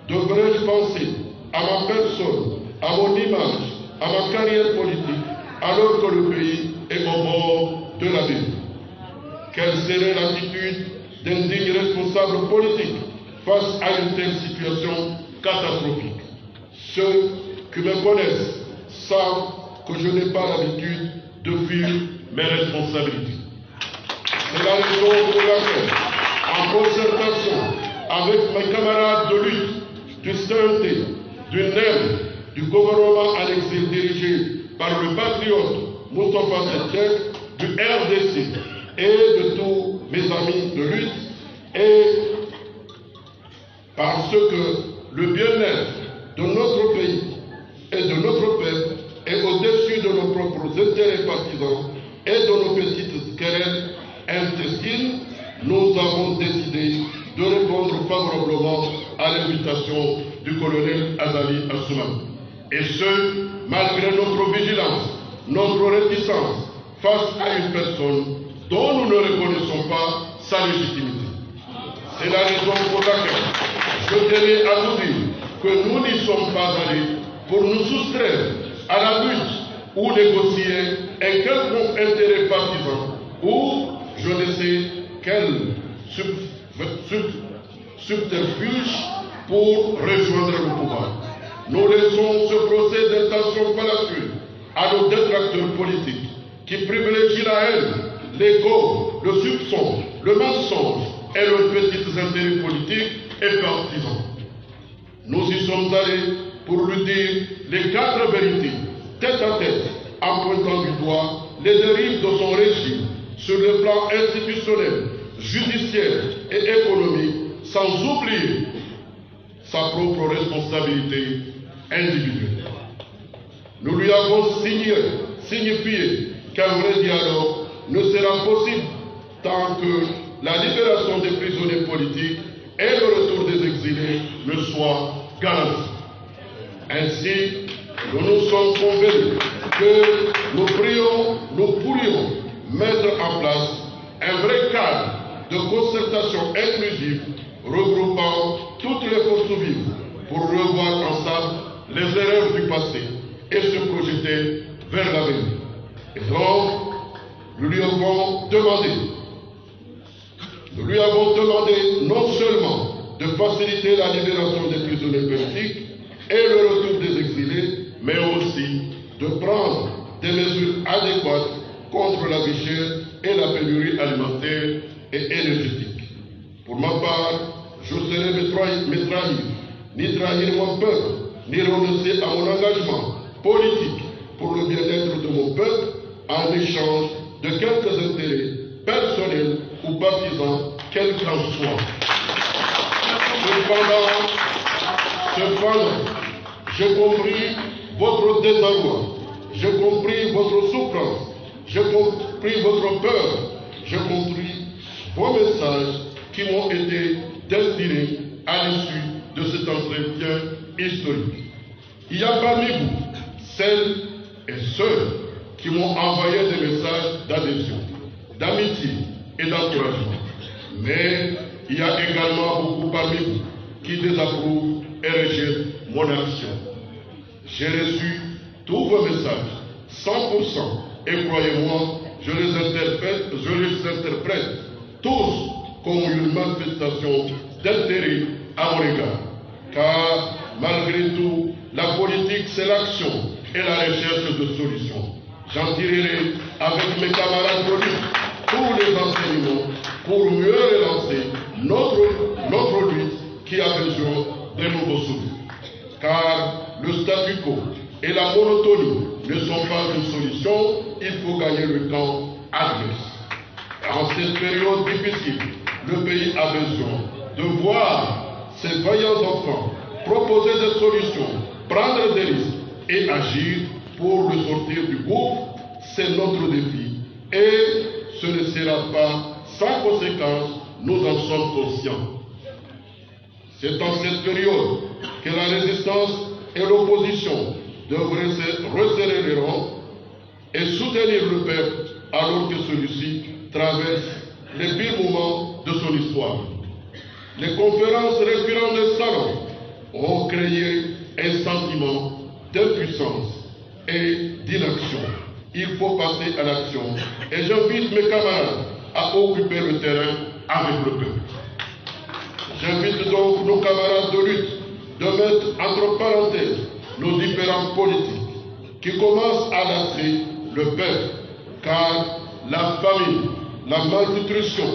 Devrais-je penser à ma personne, à mon image, à ma carrière politique, alors que le pays est au bord de l'abîme ? Quelle serait l'attitude d'un digne responsable politique face à une telle situation catastrophique ? Ceux qui me connaissent savent que je n'ai pas l'habitude de fuir mes responsabilités. C'est la raison pour laquelle, en concertation avec mes camarades de lutte, du C N T, du NEM, du gouvernement en exil dirigé par le patriote Moustapha Seydi, du R D C et de tous mes amis de lutte, et parce que le bien-être de notre pays et de notre peuple est au-dessus de nos propres intérêts partisans et de nos petites querelles intestines, nous avons décidé de répondre favorablement à l'invitation du colonel Azali Assoumani. Et ce, malgré notre vigilance, notre réticence face à une personne dont nous ne reconnaissons pas sa légitimité. C'est la raison pour laquelle je tenais à vous dire que nous n'y sommes pas allés pour nous soustraire à la lutte ou négocier un quelconque intérêt partisan ou je ne sais quel sub-, sub-, subterfuge pour rejoindre le pouvoir. Nous laissons ce procès d'intention fallacieux à nos détracteurs politiques qui privilégient la haine, l'ego, le soupçon, le mensonge et leurs petits intérêts politiques et partisans. Nous y sommes allés pour lui dire les quatre vérités, tête à tête, en pointant du doigt les dérives de son régime sur le plan institutionnel, judiciaire et économique, sans oublier sa propre responsabilité individuelle. Nous lui avons signé, signifié qu'un vrai dialogue ne sera possible tant que la libération des prisonniers politiques et le retour des exilés ne soit garanti. Ainsi, nous nous sommes convenus que nous pourrions, nous pourrions mettre en place un vrai cadre de concertation inclusive regroupant toutes les forces vives, pour revoir ensemble les erreurs du passé et se projeter vers l'avenir. Et donc, nous lui avons demandé, nous lui avons demandé non seulement de faciliter la libération des prisonniers politiques et le retour des exilés, mais aussi de prendre des mesures adéquates contre la vie chère et la pénurie alimentaire et énergétique. Pour ma part, je ne saurais me trahir, me trahir, ni trahir mon peuple, ni renoncer à mon engagement politique pour le bien-être de mon peuple en échange de quelques intérêts personnels ou partisans, quels qu'en soient. Cependant, cependant, j'ai compris votre désarroi, j'ai compris votre souffrance, j'ai compris votre peur, j'ai compris vos messages qui m'ont été destinés à l'issue de cet entretien historique. Il y a parmi vous celles et ceux qui m'ont envoyé des messages d'adhésion, d'amitié et d'encouragement. Mais il y a également beaucoup parmi vous qui désapprouvent et rejettent mon action. J'ai reçu tous vos messages, cent pour cent, et croyez-moi, je les interprète, je les interprète tous comme une manifestation d'intérêt à mon égard. Car, malgré tout, la politique, c'est l'action et la recherche de solutions. J'en tirerai avec mes camarades de lutte tous les enseignements pour mieux relancer notre, notre lutte qui a besoin d'un nouveau souffle. Car le statu quo et la monotonie ne sont pas une solution, il faut gagner le temps adverse. En cette période difficile, le pays a besoin de voir ses vaillants enfants proposer des solutions, prendre des risques et agir pour le sortir du gouffre. C'est notre défi et ce ne sera pas sans conséquence, nous en sommes conscients. C'est en cette période que la résistance et l'opposition devraient se resserrer les rangs et soutenir le peuple alors que celui-ci traverse les pires moments de son histoire. Les conférences récurrentes des salons ont créé un sentiment d'impuissance et d'inaction. Il faut passer à l'action et j'invite mes camarades à occuper le terrain avec le peuple. J'invite donc nos camarades de lutte de mettre entre parenthèses nos différentes politiques qui commencent à lasser le peuple, car la famine, la malnutrition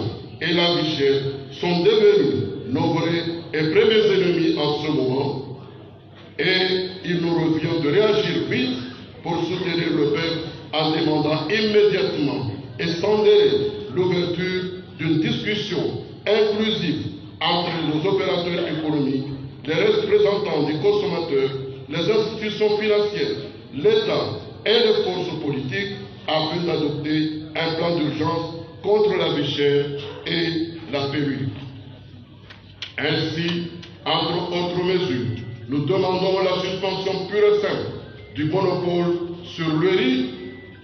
et la vie chère sont devenus nos vrais et premiers ennemis en ce moment. Et il nous revient de réagir vite pour soutenir le peuple en demandant immédiatement et sans délai l'ouverture d'une discussion inclusive entre nos opérateurs économiques, les représentants des consommateurs, les institutions financières, l'État et les forces politiques afin d'adopter un plan d'urgence contre la vie chère et la pénurie. Ainsi, entre autres mesures, nous demandons la suspension pure et simple du monopole sur le riz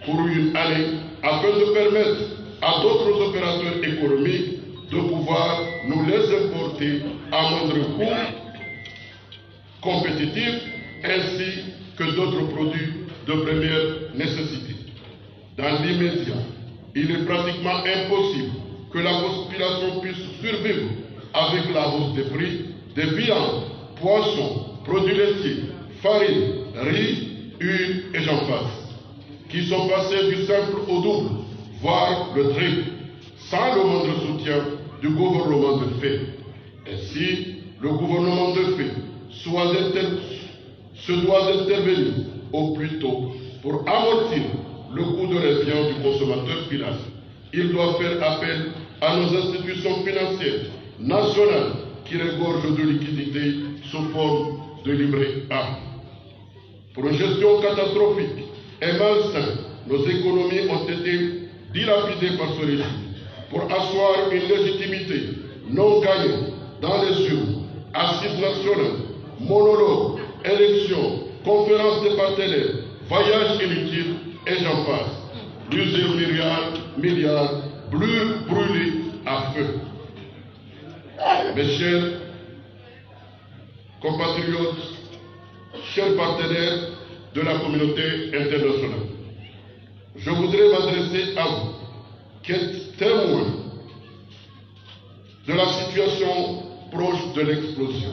pour une année afin de permettre à d'autres opérateurs économiques de pouvoir nous les importer à moindre coût compétitif, ainsi que d'autres produits de première nécessité. Dans l'immédiat, il est pratiquement impossible que la population puisse survivre avec la hausse des prix des viandes, poissons, produits laitiers, farine, riz, huile et j'en passe, qui sont passés du simple au double, voire le triple, sans le moindre soutien du gouvernement de fait. Ainsi, le gouvernement de fait soit inter- se doit d'intervenir au plus tôt pour amortir le coût de revient du consommateur final. Il doit faire appel à nos institutions financières nationales qui regorgent de liquidités sous forme de livret A. Pour une gestion catastrophique et malsaine, nos économies ont été dilapidées par ce régime. Pour asseoir une légitimité non gagnée dans les urnes, assises nationales, monologues, élections, conférences des partenaires, voyages inutiles, et j'en passe. Plusieurs milliards, milliards brû- brûlés à feu. Mes chers Compatriotes, chers partenaires de la communauté internationale, je voudrais m'adresser à vous, qui êtes témoins de la situation proche de l'explosion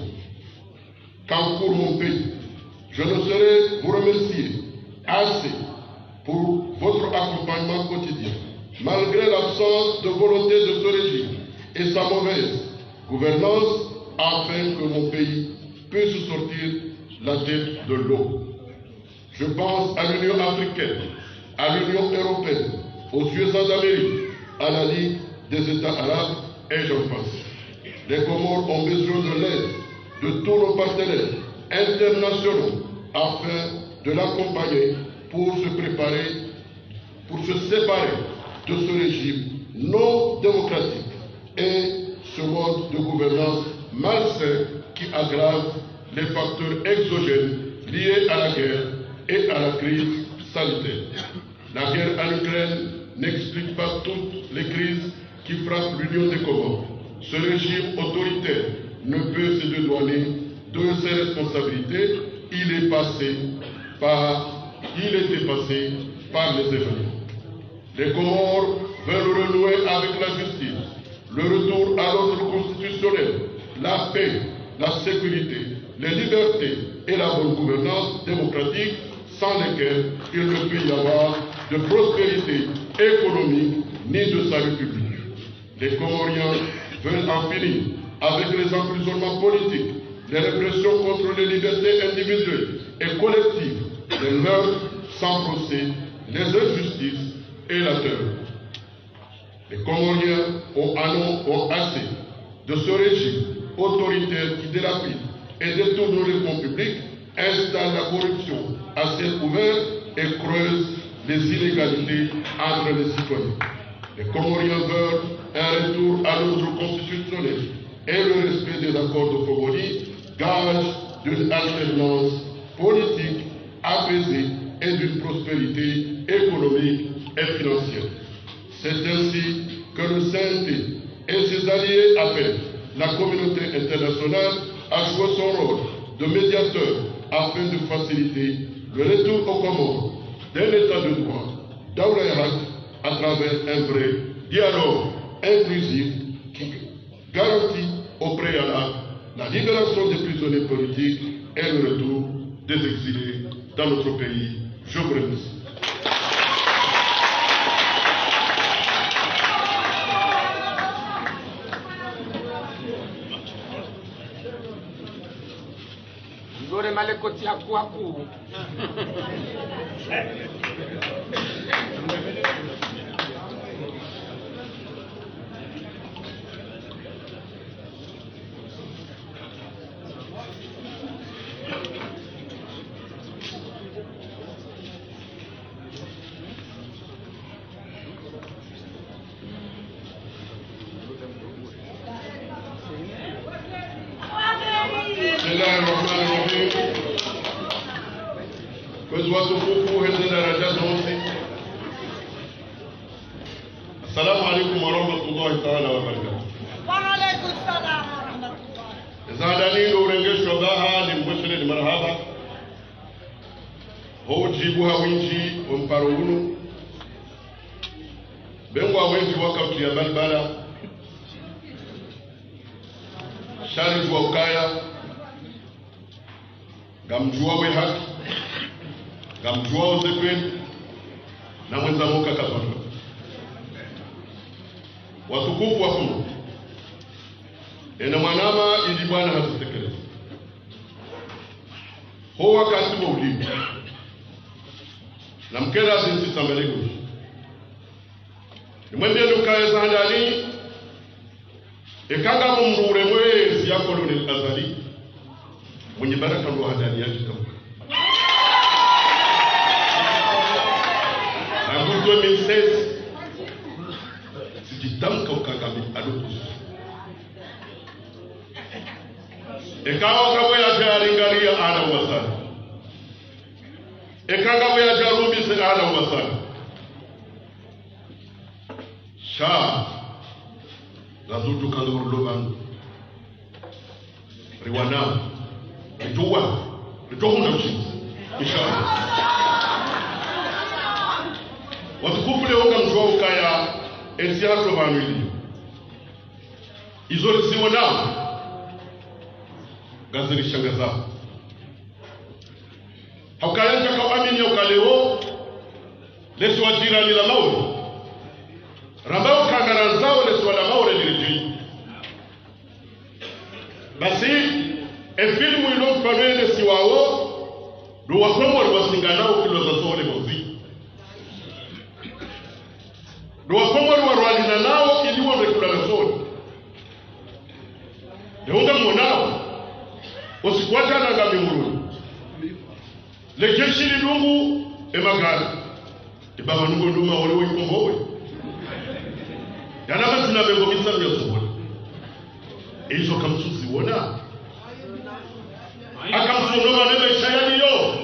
qu'encourt mon pays. Je ne saurais vous remercier assez pour votre accompagnement quotidien, malgré l'absence de volonté de ce régime et sa mauvaise gouvernance, afin que mon pays puisse sortir la tête de l'eau. Je pense à l'Union africaine, à l'Union européenne, aux U S A d'Amérique, à la Ligue des États arabes, et j'en passe. Les Comores ont besoin de l'aide de tous nos partenaires internationaux afin de l'accompagner pour se préparer, pour se séparer de ce régime non démocratique et ce mode de gouvernance malsain qui aggrave les facteurs exogènes liés à la guerre et à la crise sanitaire. La guerre en Ukraine n'explique pas toutes les crises qui frappent l'Union des Comores. Ce régime autoritaire ne peut se dédouaner de ses responsabilités. Il est passé par, il est dépassé par les événements. Les Comores veulent renouer avec la justice, le retour à l'ordre constitutionnel, la paix, la sécurité, les libertés et la bonne gouvernance démocratique, sans lesquelles il ne peut y avoir de prospérité économique ni de salut public. Les Comoriens veulent en finir avec les emprisonnements politiques, les répressions contre les libertés individuelles et collectives, les meurtres sans procès, les injustices et la terreur. Les Comoriens ont, en ont, ont assez de ce régime autoritaire qui dilapide et détourne les fonds publics, installe la corruption à ciel ouvert et creuse les inégalités entre les citoyens. Les Comoriens veulent un retour à l'ordre constitutionnel et le respect des accords de Pomodi, gage d'une alternance politique apaisée et d'une prospérité économique et financière. C'est ainsi que le C N T et ses alliés appellent la communauté internationale à jouer son rôle de médiateur afin de faciliter le retour aux Comores d'un état de droit, daula ya haki, à travers un vrai dialogue inclusif qui garantit au préalable la libération des prisonniers politiques et le retour des exilés dans notre pays. Je vous remercie. Mzore malekoti haku haku. بسم الله الرحمن الرحيم. Kwezi watukufu, heze daraja zontsi. Assalamu alaikum warahmatullahi taala wabarakatuh. Wa alaikum salam warahmatullahi. Eza handani ndo urengeshwa baha, ni mbweshele ni marahaba. Ho udjibu ha windji wo mparo unu. Be ngwa wendji wakautriya balbala. Sha ridjuwa ukaya, ngamdjuwao ye haki, ngamdjuwao ze kweli, na mwendza moka kazondro. Watukufu wa Komori, ena mwanama ili bwana hazitekeleza. Ho wakati wa ulima, na mkera zintsi sambale ngushi. Nimwambiye nukaya eza handani, eka ngamumdru ule mwezi ya Colonel Azali, mwenye baraka ndo handani ya djitamka. Rangu deux mille seize, sidjitamka ukaya ngami à l'opposition. Eka wakabwe ya djaringariya ana wasana. Eka ngapvo ya djarumise ana wasana. Sha, ngazudjuwa ukaya ngapvo rilobanu. Riwanao. Ridjo wa, ridjo hundra mshindzi. Inshallah. Watukufu, leo ngamdjuwa ukaya entsi yahatru pvanu iliyo. Izo riziwonao ngazirishangaza. Haukaya ndjaka uamini uka leo lesiwa jirani la Maore, ramba uka ngarandzao lesiwa la Maore liredjeyi. Basi, e filmu ilo mfano yende siwawo, ndo Wakomori wasinganao kilo za sohole mozi. Ndo Wakomori warwalinanao ili wondre kilo za sohole. Leo ngamwonao, usiku wa djana ngami Moroni. Le jeshi lidungu e magari. Ibaba nungo nduma wale wa Ikombowe. Yana mazina mengo misa mya sohole. Izo kamtsuziwona. Akamtsuwona mane maesha yaliyo.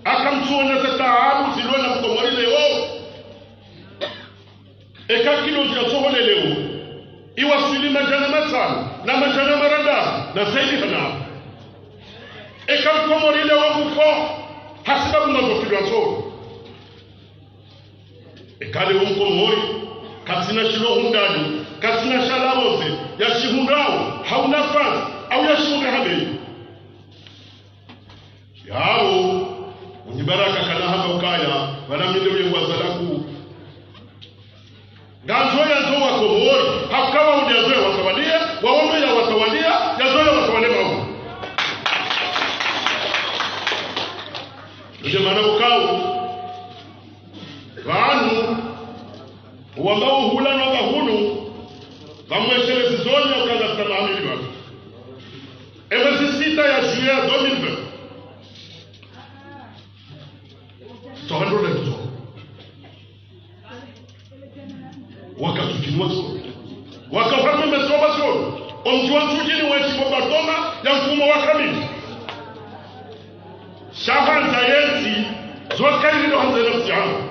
Akamtsuwona ze taabu zilo na Mkomori leo. Eka kilo za sohole leo iwaswili madjana matsanu na madjana maranda na zaidi hana. Eka Mkomori leo ngufo hasibabu ngazo kilo za sohole. Eka leo Mkomori katsina shilo hundani, katsina shala woze, yashihundrao ha unafasi, au yashihundra ha beyi. Yawo, unyibaraka kana hamba ukaya, wala minde uye ngwazalaku. Ngandzo yazo Wakomori, hauka wao ndo yazo yawatawalia, wao ndo yawatawalia, yazo yawatawalia wao. Ndje mana ukao, pvanu, wamba uhula no pvahunu, pvamweshelezi zoni ya ukanga sita mahamili pvanu. E mwezi sita ya juillet deux mille vingt. Tsohando na tso. Wakatsudjini watso. Wakafarme meso watso. Omdji wa Ntsudjini wetsi bombardement ya mfumo wa kamili. Sha handza yentsi, zoka ili ndo handza yentsi yangu.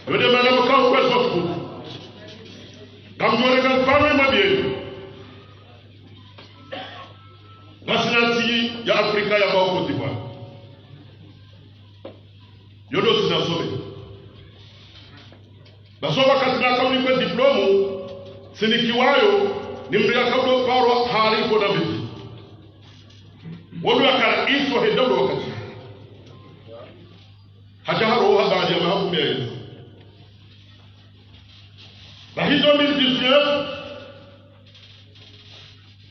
Yo nde mana mkao kwa zofu. Kamdjoreka mfano mabiyeni. Ngasina ntsi ya Afrika yambwao Côte d'Ivoire. Yo ndo tsina some. Basi wakati nakaunikwe diplôme, tsinikiwayo, ni mndru yakaudo parwa hariko na mbedi. Wo ndo yakara raisi wahe daula wakati. Hadja haroha baada ya mahakume ya yezi. Bahi deux mille dix-neuf,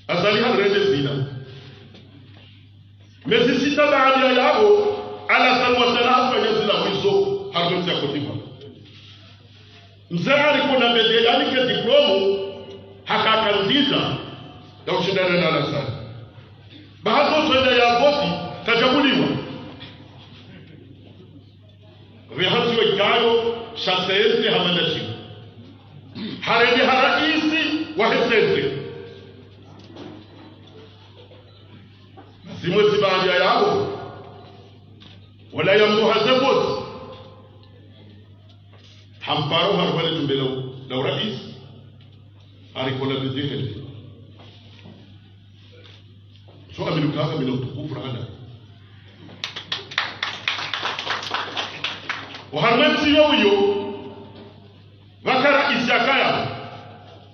Azali harende zina. Mezi sita baada ya yapvo, Alassane Ouattara hafanya zila wizo, harumwa ntsi ya Côte d'Ivoire. Mze hariko na mbedi yanike diplôme, haka candidat ya ushindana na Alassane. Baha zo zoenda ya voti, kadjabuliwa. Rihandziwe kayo sha C N T hama ndashiri. Harende ha raisi wahe C N T. Zimwe zibalia yapvo. Wala yambo haze voti. Hamparo harumwa le jumba la u-, la uraisi. Hariko na mbedi hende. So, aminu kaka mina utukufu rahana. Oharumwa ntsi yo uyo, pvaka raisi yakaya,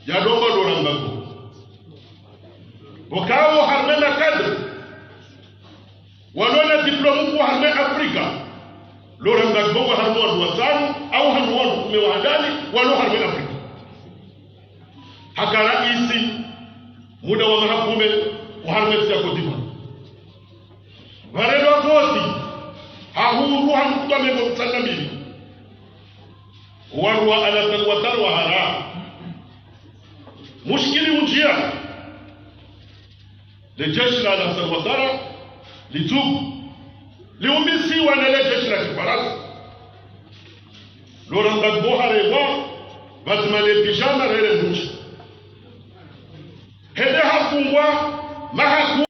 yalongwa Laurent Gbagbo. Okao harumwa ma cadre, walo na diplôme kuu harumwa Afrika. Laurent Gbagbo harumwa wandru watsanu, au harumwa wandru kume wa handani, walo harumwa Afrika. Haka raisi, muda wa mahakume, oharumwa ntsi ya Côte d'Ivoire. Pvarendwa voti, hahundru ha nukta mengo mitsanu na mbili. Wandru wa Alassane Ouattara wahara. Mushkili undjia. Le jeshi la Alassane Ouattara, litsuku. Liumisiwa ne le jeshi la Kifarantsa. Laurent Gbagbo harengwa, pvadzima ne pijama rere mdji. Hende hafungwa, mahaku.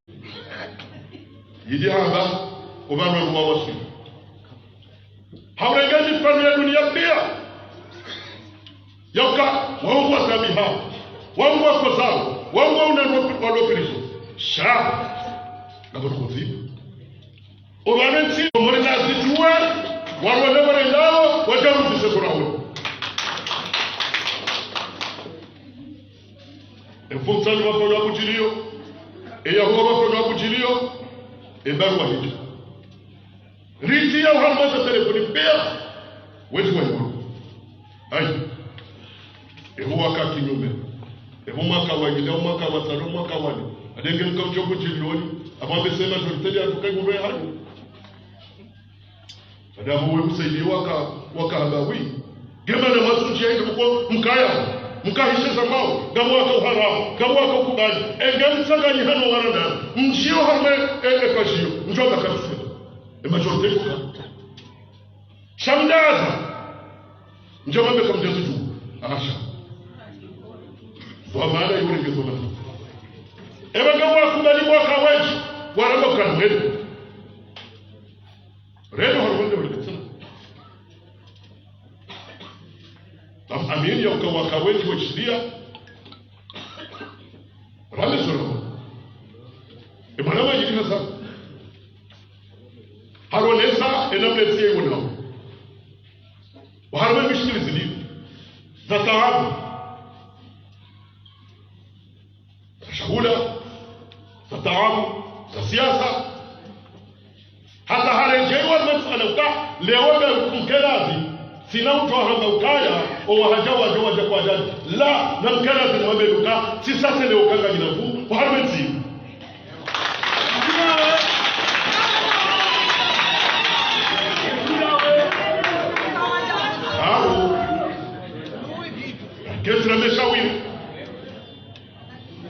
Yidi hamba, opvanu wandru wawaswili. Haurenge mifano ya dunia pia. Yauka, waungwa tabiha. Wangu wakozao, wangu wauna ndo-, walo prison. Sha. Ngapvo tukuzibu. Opvanu ntsi, Komori nazidjuwe, warone warendao, wadjaruzise kurawe. Emfumtsanu pvafanywa kudjiliyo, eyahuwa pvafanywa kudjiliyo, embaruwa hidja. Ritiya uharumwa ze telefoni pia, wezi wa ikulu. Ayi. Eho waka kinyume. Eho mwaka wa yili, eho mwaka wa tsano, mwaka wa nne. Adenge mka udjo kudjilioni, apvo ambe sema zoliteli atuka ikulu ya hanyu. Adamu we msaidi waka, waka hamba wi. Ngema na masudji ya hili mko mkaya, mkahishe za mao, ngapvo waka uhara, ngapvo waka ukubali. Enge mtsanganyi hano waranda, mdjiyo harumwa e, e page iyo, mdjo mba kariswe. E majorité kuka. Sha mdaza. Mdjo mba mbe kamdja zidju. Asha. Dhwamana yule nge dhwamana. Eba ngapvo wakubali mwaka wedji, waramba uka mwele. Reno harumwa nde wale ketsina. Am-, amini ya uka waka wendji weshiliya. Rame sura. E mwana wa yili nasa. Haronesa, ena mletsi ye wonao. Waharumwa mishikili zili. Za taabu. Za shahula, za taabu, za siasa. Hata haredjeyi wa masala uka, leo be mkerazi, tsina utwa hamba ukaya, o wahadja wadjo wadja kwadjadja. La, na mkerazi ni mwambe uka, tsi sasa leo kanga nyina ku, waharumwa ntsi. Aho. Ketsina meshawiri.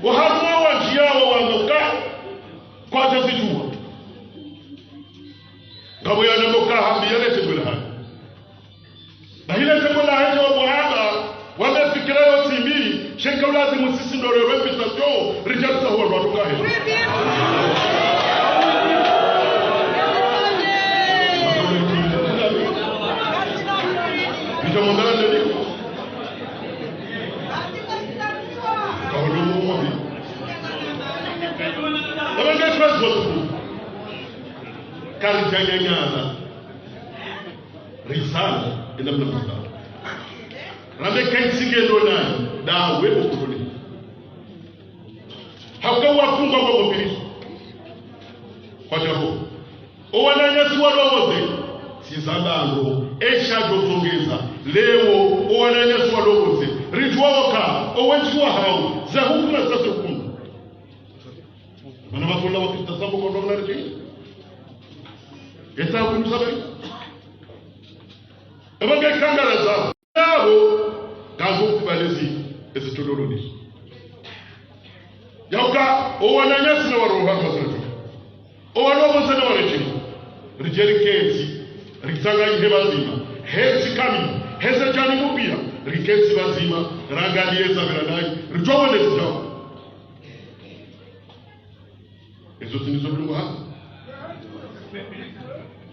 Waharumwa wandjiyawo wanoka, kwadja zidjuwa. Ngapvo yananoka hambi yale tengwe la hali. Na hile tengwe la hali wa mwahaba, wamefikira yo tsimbi, sheka ulazimu sisi ndo rewe pita tso, ridjatsa huwa ndo atuka hela. Ridja mwangala ndeni. Kahulu mumbi. Ebe nge kwezi watukufu. Karidja nyanyaza. Risala, enda mna mna. Rambe kaitsi nge ndo nani, da we okulole. Hauka wafungwa kwa mopiriso. Kwa djabo. Owananyasi walo wontsi, tsi zambano, esha djo tsongeza. Leo, owananyasi walo wontsi, ridjuwa uka, owentsi wahao, ze hukuma za ze hukuma. Mana matola wa kita sambo kwa ndo mna ridji. Eta hukuma sabe. Eba nge kangala za. Abo, kandzo kubali zi, ezi tololo nizo. Yauka, owananyasi na waroha mazatu. Owalo wontsi na waredjeli. Ridje riketsi, ritsanganyihe pvadzima. Hetsi kami, heze djanibu pia, riketsi pvadzima, rangaliye za pviranayi, ridjo wone zidjao. Ezo tsi ndizo mlungu ha?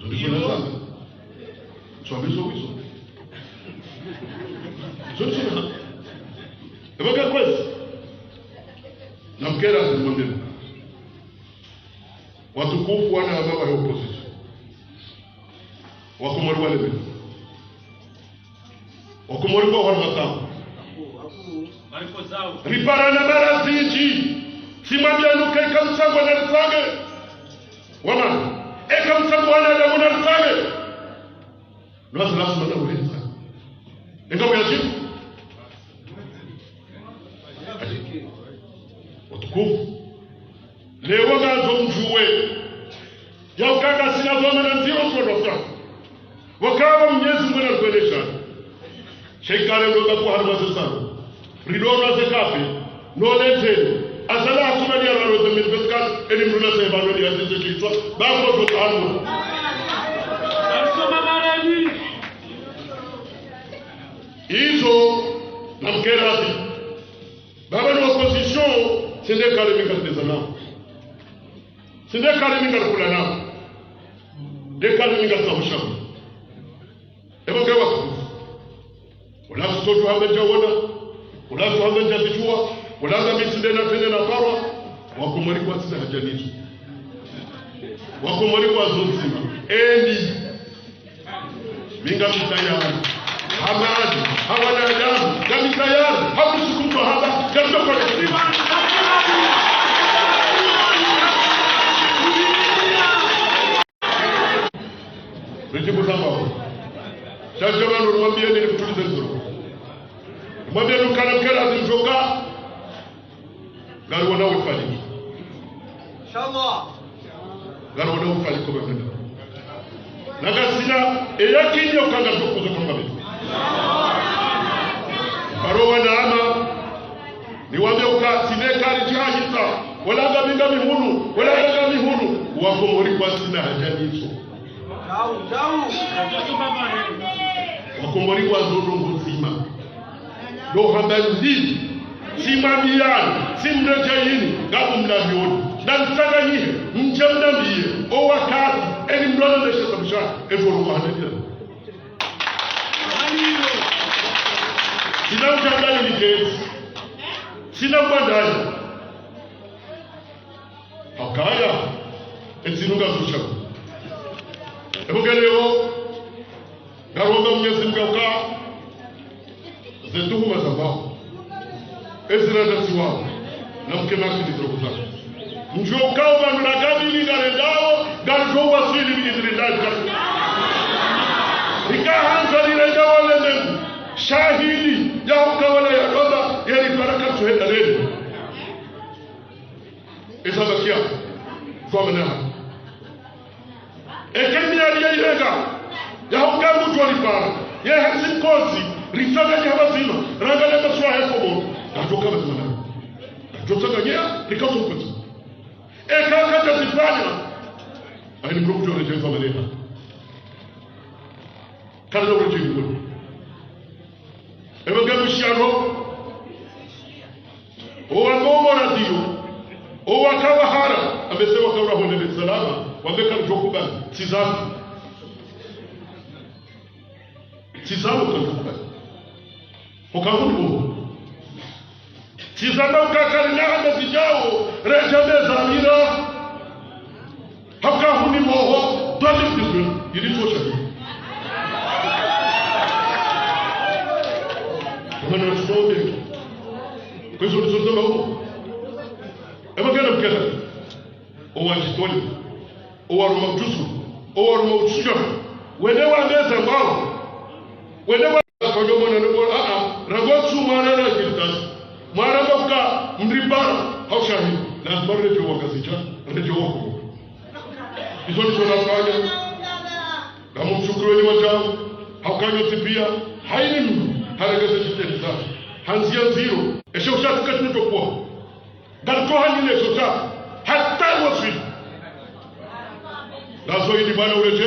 Zo ndizo nazamba. Zo ndizo wizo. Zo ndizo na. Eba ka kwezi. Na mkera zi mwambeni. Watukufu wana wa baba ya opposition. Wakomori wale pvili. Wakomori ngwa wana matamu. Riparana mara zindji. Tsimwambia nuka eka mtsango na ritsange. Wamana. Eka mtsango wanadamu na ritsange. Nwazi lazima na ule ritsange. Enga uyajibu. Watukufu. Leo ngandzo mdjuwe. Yauka ngasina dhwamana ndziro ntsondo fya. Wakawa Mnyezi Mungu na kwelesha. Shekale ndo baku harumwa ze salo. Ridonwa ze kape. Nole nteni. Azali asuma ni araro deux mille vingt-quatre. Eni mruna se bano ni atete kiswa. Bako ndo kanu. Arsoma marani. Izo na mkerazi. Baba ni opposition, tsi nde kale mi ngarendeza nao. Tsi nde kale mi ngarikula nao. Nde kale mi ngaritsaho shauri. Ebo nge watukufu. Ula tsi tso tu hamba ndja wona. Ula tsu hamba ndja zidjuwa. Wala ngami tsi nde na tende na parwa, Wakomori kwatsina haja nizo. Wakomori kwazo ndzima. Eni. Mi ngami tayari. Ha mali, ha wanadamu, ngami tayari. Ha msukumo haba, ngami tayari. Ridjibu zamba. Sha djamani, nimwambiye ni kutulize nzuru. Nimwambiye nukana mkera zimdjoka. Ngariwona ufaliki. Inshallah. Ngariwona ufaliki kwa mwana. Na ngasina, e yakini yo kanga tukuzo kwa mwana. Baro wanama, niwambe uka, tsi ne kari djahisa, wala ngami ngami hunu, wala ngami hunu, Wakomori kwatsina haja nizo. Djau, djau. Wakomori kwazo ndrongoo ndzima. Ndo hamba ndini, tsi mwambiyani, tsi mredjeyini, ngapvo mlavyoni. Na mtsanganyihe, mdje mnambiye, o wakati, eni mndru anameshe sabisha, evoro kwa hanadira. Tsina mtsanganyi ni kesi. Tsina mwandani. Hakaya, etsi nunga zucha. Ebuke leo, ngaromba Mwenyezi Mungu uka, ze tuhuma zambao. Ezira za tsiwao, na mke maki ni trokuza. Ndjo ukao pvanu na kabili ngarendao, ngardjo waswili bi idhnillahi. Rika handza nirendao le mengu, shahidi, ya uka wala ya roba, ya ribaraka tsuhenda lele. Eza bakia, kwa mwana. Eke miyari ya irenga, ya hukangu twa ripara, ye hasi mkozi, ritsanganye ha mazima, rangale maswa ya kobo, ngatoka mazima. Ngatotsanganye, rikazo mkozi. Eka kata zifanya, aini mkuru kujo reje kwa mwana. Kala ureje mkozi. Ebe nge mshano, owa ngomora ndiyo, owa kawahara, amese wakaura hone Beit-Salama, wambe kamdjokuba, tsi zambi. Tsi zambi kamdjokuba. Okahuni mo. Tsi zambi ukakali na hande zidjao, redja meza mira. Haka huni moho, twali kizwe, ili so shahidi. Mwana wa shikode. Kwezo ni sote mahu. Ema kena mkena. Owa jitoni. Owa ruma ujusu. Owa ruma ujusu. Wene wa meza mbao. Wene wa Kwa hiyo mwana ndugu, a, a, rangu tsu mwana na kirtasi. Mwana mbuka mripara, hau shahidi. Lazima rejo wa kazicha, rejo wa kuku. Izo ndizo nafanya. Ngamumshukuru ni wajau, hauka nyontsi pia, haini mndru, haregeze shiteni za. Handzia ndziro, eshe ushatuka tutokuwa. Ngaritoha nyile shota, hata waswili. Ngazo ili bwana ureje,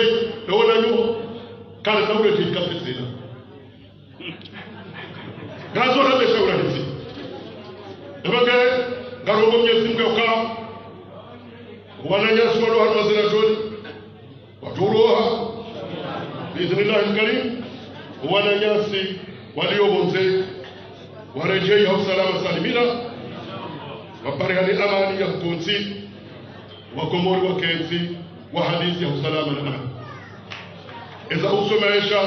naona nyuho, kale na ureje kapesela. Ngazo na besha urahisi. Ebage, ngaromba Mwenyezi Mungu yauka, wananyasi walo hanu wazira joni, waturoha, biidhnillahi lkarim, wananyasi walio pvondze, warejei ha usalama salimina, wapare hali amani ya mkontsi, Wakomori wakentsi, wahadisi ha usalama na amani. Eza uso maesha,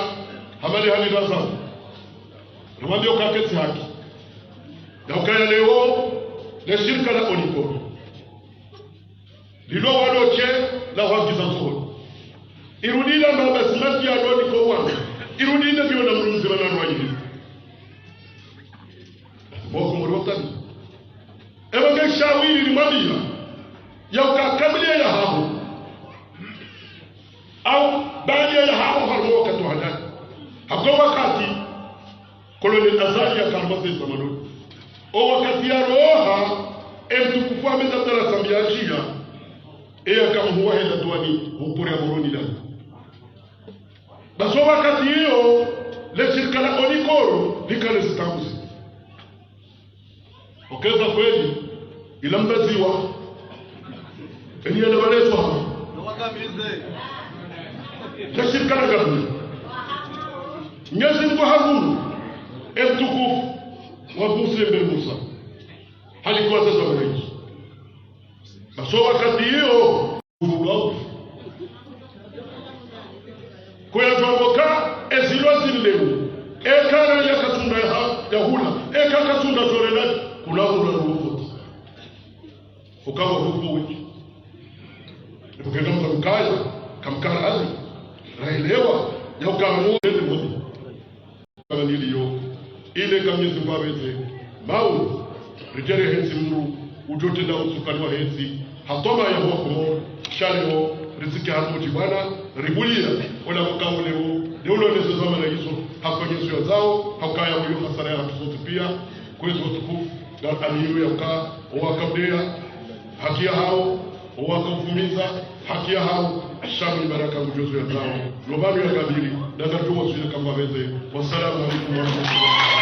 hamali hali raza. Namwambio kaketsi haki. Na ukaya leo, le shirika la Onikoro. Lilo walo she la hwagiza nsohoni. Irudi la mbaba simati ya loni ko wana. Irudi ile biona mrumze bana rwanyili. Moko mori watani. Eba nge shawiri ni mabia. Ya ukakabilia ya haho. Au balia ya haho harumwa wakati wa hadari. Hako wakati Colonel Azali ya karma se zamanoni. O wakati ya roha, emtukufu Ahmed Abdallah Sambi ya jia, eya kamhuwa hela duani, hupore ya Moroni la. Basi o wakati iyo, le shirika la Onikoro, likale zitambuzi. Okeza kweli, ila mbaziwa. Eni yele wale swaha. Nowakamize. Le shirika la gavumenti. Mwenyezi Mungu harumwa, emtukufu, wa Musa Mbe Musa. Halikuwa sasa mwenyeji. Maso wakati iyo, uvulwa. Koya djwamboka, ezilo zileo. Eka na ya katsunda ya ha-, ya hula. Eka katsunda tsorela, kula hula no mvoti. Ukawa huko wiki. Ukenda mkamkaya, kamkara hali. Raelewa, ya ukamu, nende mvoti. Kama niliyo, ile kamyezi mbabeze, mau, ridjere hetsi mdru, udjo trenda utsukani wa hetsi, hatoma ya huwa Komoro, sha leo, riziki hano djibwana, ribulia, ola mkao leo, leo ulo nezo zama na izo, hakonyesu ya zao, hakaya uyo hasara ya hatru sontsi pia, kwezo tukufu, na amiru ya uka, owaka udea, haki ya hao, owaka ufumiza, haki ya hao, shamu ni baraka ngudjozo ya zao. Lobanu ya kabili, na zatuwa suile kama weze. Wassalamu alaikum warahmatullahi.